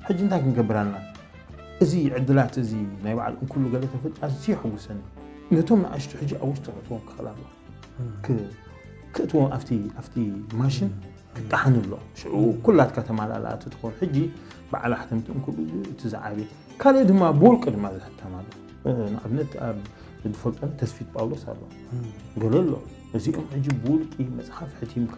ሕጂ እንታይ ክንገብር ኣለና? እዚ ዕድላት እዚ ናይ በዓል እንኩሉ ገለ ተፈጫ እዚ የሕጉሰኒ። ነቶም ንኣሽቱ ሕጂ ኣብ ውሽጢ ክእትዎም ክኽእል ኣለዎ። ክ-፣ ክእትዎም ኣብቲ፣ ኣብቲ ማሽን ክጠሓን ኣሎ። ሽዑ ኩላትካ ተማላላእቲ ትኾን። ሕጂ በዓል ኣሕተምቲ እንኩሉ እቲ ዝዓብየ ካልእ ድማ ብውልቂ ድማ ዝሕተም ኣሎ። እ፣ ንኣብነት ኣብ ዝፈልጠኒ ተስፊት ጳውሎስ ኣሎ። ገለ ኣሎ። እዚኦም ሕጂ ብውልቂ መጽሓፍ ሕቲምካ፣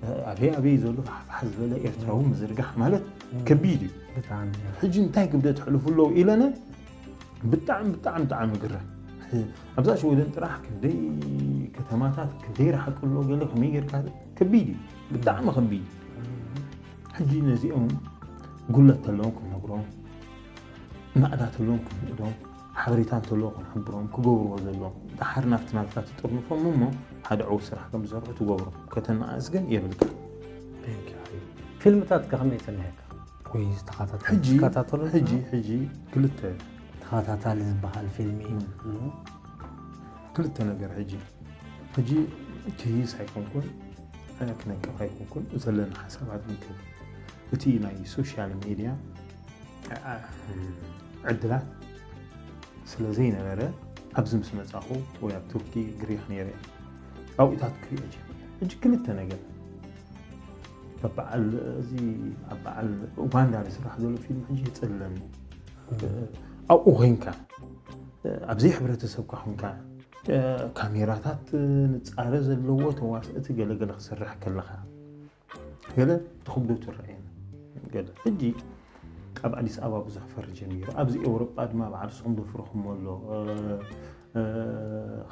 እ፣ ኣበይ ኣበይ ዘሎ ፋሕፋሕ ዝበለ ኤርትራዊ ምዝርጋሕ ማለት ከቢድ እዩ። ብጣዕሚ። ሕጂ እንታይ ክብደት ሕልፉ ኣለዉ ኢለነ ብጣዕሚ፣ ብጣዕሚ፣ ብጣዕሚ ግረ። ሕ-፣ ኣብዛ ሽወደን ጥራሕ ክንደይ ከተማታት፣ ክንደይ ረሓቂ ኣሎ ገለ ከመይ ጌርካ ከቢድ እዩ። ብጣዕሚ ከቢድ እዩ። ሕጂ ነዚኦም ጉለት ተለዎም ክንነግሮም፣ ማእዳ ተለዎም ክንእዶም፣ ሓበሬታ እንተለዎ ክንሕብሮም፣ ክገብርዎ ዘለዎም። ደሓር ናብቲ ናብታ ትጥርንፎም እሞ ሓደ ዕዉት ስራሕ ከም ዝሰርሑ ትገብሮም። ከተነኣእስ ግን የብልካ። Thank you። ፊልምታት ከ ከመይ ተኒሀካ? ወይ ዝተኸታተሉ? ሕጂ፣ ትከታተሉ? ሕጂ፣ ሕጂ ክልተ ተኸታታሊ ዝበሃል ፊልሚ እም። ኑ? ክልተ ነገር ሕጂ። ሕጂ ክይስ ኣይኮንኩን፣ ክነቅፍ ኣይኮንኩን፣ ዘለኒ ሓሳባት ንክብ። እቲ ናይ ሶሻል ሜድያ፣ አ-፣ ዕድላት ስለ ዘይነበረ፣ ኣብዚ ምስ መጻኹ ወይ ኣብ ቱርኪ ግሪኽ ነይረ። ኣብኡታት ክሪኦ ጀሚረ። ሕጂ ክልተ ነገር፣ በበዓል እዚ ኣብ በዓል ኡጋንዳ ዝስራሕ ዘሎ ፊልም ሕጂ የፅልለኒ። ኣብኡ ኮይንካ፣ ኣብ ዘይሕብረተሰብካ ኮይንካ፣ ካሜራታት ንፃረ ዘለዎ ተዋስእቲ ገለገለ ክሰርሕ ከለኻ ገለ ትኽብዶ ትረኣየኒ። ገለ ሕጂ ኣብ ኣዲስ ኣበባ ብዙሕ ክፈሪ ጀሚሩ። ኣብዚ ኤውሮጳ ድማ በዓል ንስኹም ዘፍረኹም ኣሎ፣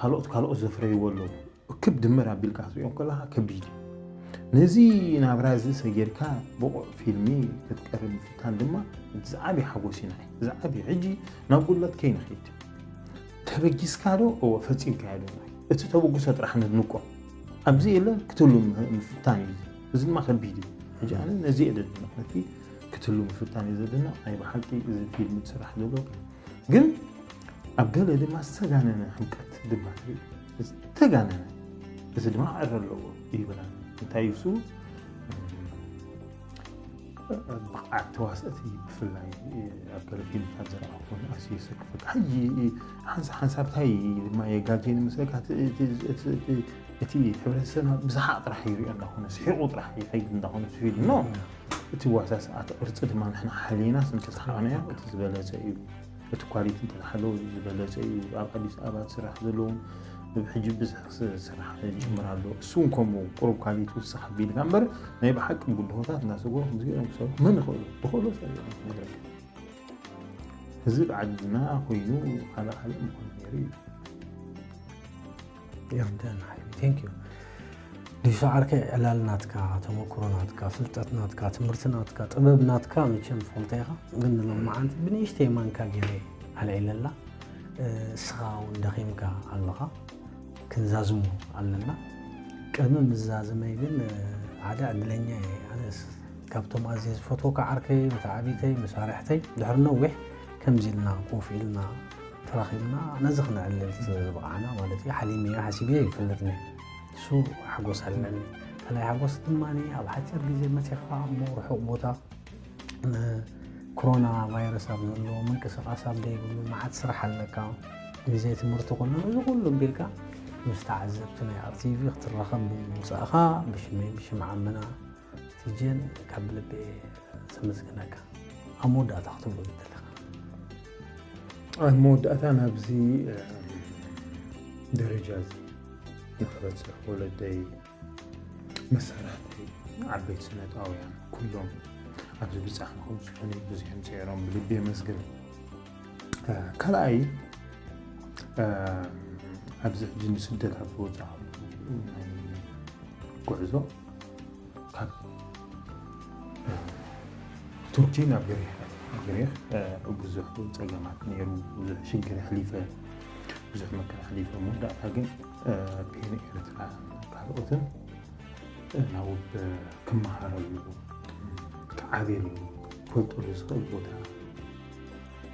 ካልኦት ካልኦት ዘፍረይዎ ኣሎ። ክብ ድምር ኣቢልካ ክትሪኦም ከለኻ ከቢድ እዩ። ነዚ ናብራ እዚ ሰጊርካ ብቑዕ ፊልሚ ክትቀርብ ምፍታን ድማ እቲ ዝዓበየ ሓጎስ እዩ ንዓይ። ዝዓበየ ሕጂ ናብ ጉድለት ከይንኸይድ። ተበጊስካ ዶ? እወ፣ ፈጺምካዮ ዶ? እቲ ተበግሶ ጥራሕ ነድንቆ። ኣብዚ የለ ክትህሉ ምህ-፣ ምፍታን እዩ። እዚ ድማ ከቢድ እዩ። ሕጂ ኣነ ነዚ እየ ዘድንቕ። ነቲ ክትህሉ ምፍታን እዩ ዘድንቕ። ናይ ብሓቂ እዚ ፊልም ዝስራሕ ዘሎ ግን ኣብ ገለ ድማ ዝተጋነነ ሕምቀት ድማ ትርኢ። ዝተጋነነ። እዚ ድማ ክዕረ ኣለዎ ይብላል። እንታይ እዩ እሱ? ብቕዓት ተዋስእቲ ብፍላይ ኣብ ገለ ፊልምታት ዝረኣኹ ኮይኑ ኣዝዩ የሰክፈካ። ሕጂ ሓንሳ-፣ ሓንሳብ እንታይ ድማ የጋግየ ንመስለካ፣ እቲ፣ እቲ፣ እቲ፣ እቲ፣ እቲ ሕብረተሰብና ብሰሓቕ ጥራሕ ይሪኦ እንዳኾነ፣ ስሒቑ ጥራሕ ይኸይድ እንዳኾነ እቲ ፊልም፣ ኖ። እቲ ዋሳስኣት ቅርጺ ድማ ንሕና ሓሊናስ እንተሰሓቕናዮ እቲ ዝበለጸ እዩ። እቲ ኳሊቲ እንተዝሓለወ ዝበለጸ እዩ። ኣብ ኣዲስ ኣበባ ዝስራሕ ዘለውን ብሕጂ ብዙሕ ስራሕ ይጅምር ኣሎ። እሱ እውን ከምኡ ቁሩብ ኳሊቲ ውስኽ ኣቢልካ እምበር ናይ ብሓቂ ብድሆታት እናሰገሩ ከምዚ ገይሮም ክሰርሑ መን ይኽእሎ? ዝኽእሎ ሰብ የለን ክነግረካ። ህዝቢ ዓድና ኮይኑ ካልእ ካልእ ምኾነ ነይሩ እዩ። የርድአና ሓቢቢ። Thank you። ዲሱ ዓርከይ፣ ዕላል ናትካ፣ ተመክሮ ናትካ፣ ፍልጠት ናትካ፣ ትምህርቲ ናትካ፣ ጥበብ ናትካ መቸም ትፈልጦ ኢኻ። ግን ንሎማዓንቲ ብንእሽተይ ማንካ ገይረ ኣልዒለላ። እ፣ እስኻ እውን ደኺምካ ኣለኻ። ክንዛዝሞ ኣለና። ቅድሚ ምዛዝመይ ግን፣ እ፣ ሓደ ዕድለኛ እየ። ኣነስ ካብቶም ኣዝየ ዝፈትወካ ዓርከይ፣ መተዓቢተይ፣ መሳርሕተይ፣ ድሕሪ ነዊሕ ከምዚ ኢልና ኮፍ ኢልና ተራኺብና ነዚ ክነዕልል ዝበቕዓና ማለት እዩ። ሓሊመዮ ሓሲበዮ ይፈልጥኒ። እሱ ሓጎስ ኣለኒ። ካልኣይ ሓጎስ ድማ ኣብ ሓፂር ግዜ መፂኻ እሞ ርሑቕ ቦታ፣ እ፣ ኮሮና ቫይረስ ኣብ ዘለዎ፣ ምንቅስቓስ ኣብ ዘይብሉ፣ መዓት ስራሕ ኣለካ፣ ግዜ ትምህርቲ ኩሉ፣ እዚ ኩሉ ኣቢልካ ምስ ተዓዘብቲ ናይ ኣርቲቪ ክትራኸብ ብምምፃእኻ ብሽመይ ብሽም ዓምና ቲጀን ካብ ልቢ እየ ዘመስግነካ። ኣብ መወዳእታ ክትብሎ ዝደለኻ? ኣብ መወዳእታ ናብዚ፣ እ፣ ደረጃ እዚ ንኽበፅሕ ወለደይ፣ መሳርሕተይ፣ ዓበይቲ ስነጥበባውያን ኩሎም ኣብዚ ብፃሕ ንኽብፅሑኒ ብዙሕ እዮም ፅዒሮም፣ ብልቢ የመስግን። እ፣ ካልኣይ፣ እ፣ ኣብዚ ሕጂ ንስደት ኣብ ዝወፃእኩሉ ናይ ጉዕዞ ካብ ቱርኪ ናብ ግሪክ፣ ኣብ ግሪክ፣ እ፣ ብዙሕ ፀገማት ነይሩ፣ ብዙሕ ሽግር ኣሕሊፈ፣ ብዙሕ መከራ ኣሕሊፈ። መወዳእታ ግን፣ እ፣ ፔን ኤርትራ ካልኦትን፣ እ፣ ናብ ክመሃረሉ ክዓብየሉ ክፈልጠሉ ዝኽእል ቦታ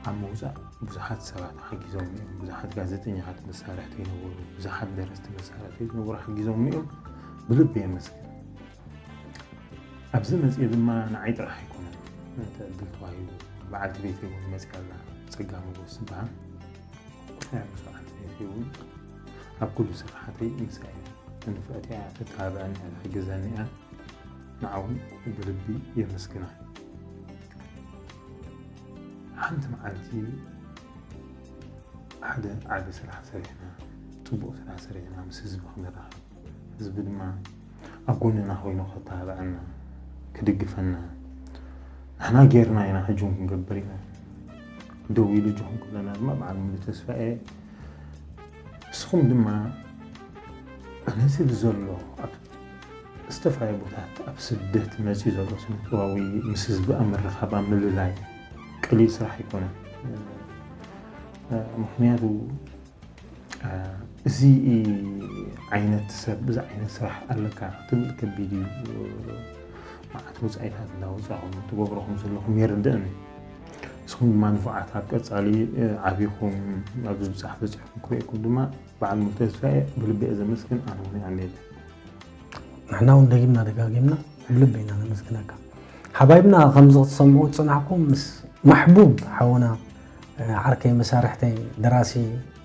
ኣብ ምውፃእ ብዙሓት ሰባት ሓጊዞም እዮም። ብዙሓት ጋዜጠኛታት መሳርሕተይ ነበሩ፣ ብዙሓት ደረስቲ መሳርሕተይ ዝነበሩ ሓጊዞም እዮም። ብልቢ የመስግን። ኣብዚ መፅኡ ድማ ንዓይ ጥራሕ ኣይኮነን እቲ ዕድል ተዋሂቡ፣ በዓልቲ ቤተይ እውን መፅያ ኣላ፣ ጸጋ መጎስ ትበሃል። ምስ በዓልቲ ቤተይ እውን ኣብ ኩሉ ስራሓተይ ምሳይ እያ። ንፍዕቲ እያ፣ ተተባብዐኒ እያ፣ ትሕግዘኒ እያ። ንዓ እውን ብልቢ የመስግና። ሓንቲ መዓልቲ ሓደ ዓቢ ስራሕ ሰሪሕና፣ ጽቡቕ ስራሕ ሰሪሕና ምስ ህዝቢ ክንራኸብ፣ ህዝቢ ድማ ኣብ ጎንና ኮይኑ ከተባብዐና፣ ክድግፈና፣ ንሕና ጌርና ኢና፣ ሕጂ እውን ክንገብር ኢና። ደው ኢሉ እጆኹም ክብለና ድማ በዓል ሙሉ ተስፋ እየ። ንስኹም ድማ ነዚ ብዘሎ ኣብ ዝተፈላለየ ቦታት ኣብ ስደት መፂኡ ዘሎ ስነ-ጥበባዊ ምስ ህዝቢ ኣብ ምርኻብ ኣብ ምልላይ ቀሊል ስራሕ ኣይኮነን። ምኽንያቱ እዚ ዓይነት ሰብ፣ እዚ ዓይነት ስራሕ ኣለካ ክትብል ከቢድ እዩ። መዓት ወፃኢታት እንዳወፃኹም ትገብሩ ከም ዘለኹም የርድእኒ። ንስኹም ድማ ንፉዓት፣ ኣብ ቀፃሊ ዓቢኹም ናብ ዝብፃሕ በፂሕኩም ክርእየኩም ድማ በዓል ሙሉ ተስፋ እየ። ብልቢ እየ ዘመስግን። ኣነ እውን ይቐንየለይ። ንሕና እውን ደጊምና ደጋጊምና ብልቢ ኢና ነመስግነካ። ሓባይብና ከምዚ ክትሰምዑ ዝፅናሕኩም ምስ ማሕቡብ ሓውና፣ ዓርከይ መሳርሕተይ ደራሲ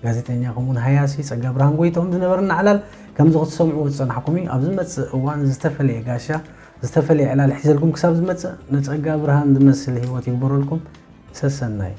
ጋዜጠኛ ከምኡውን ሃያሲ ጸጋ ብርሃን ጎይትኦም ዝነበረና ዕላል ከምዚ ክትሰምዕዎ ዝጸናሕኩም እዩ። ኣብ ዝመጽእ እዋን ዝተፈለየ ጋሻ ዝተፈለየ ዕላል ሒዘልኩም ክሳብ ዝመጽእ ንጸጋ ብርሃን ዝመስል ህይወት ይግበረልኩም። ሰሰናይ።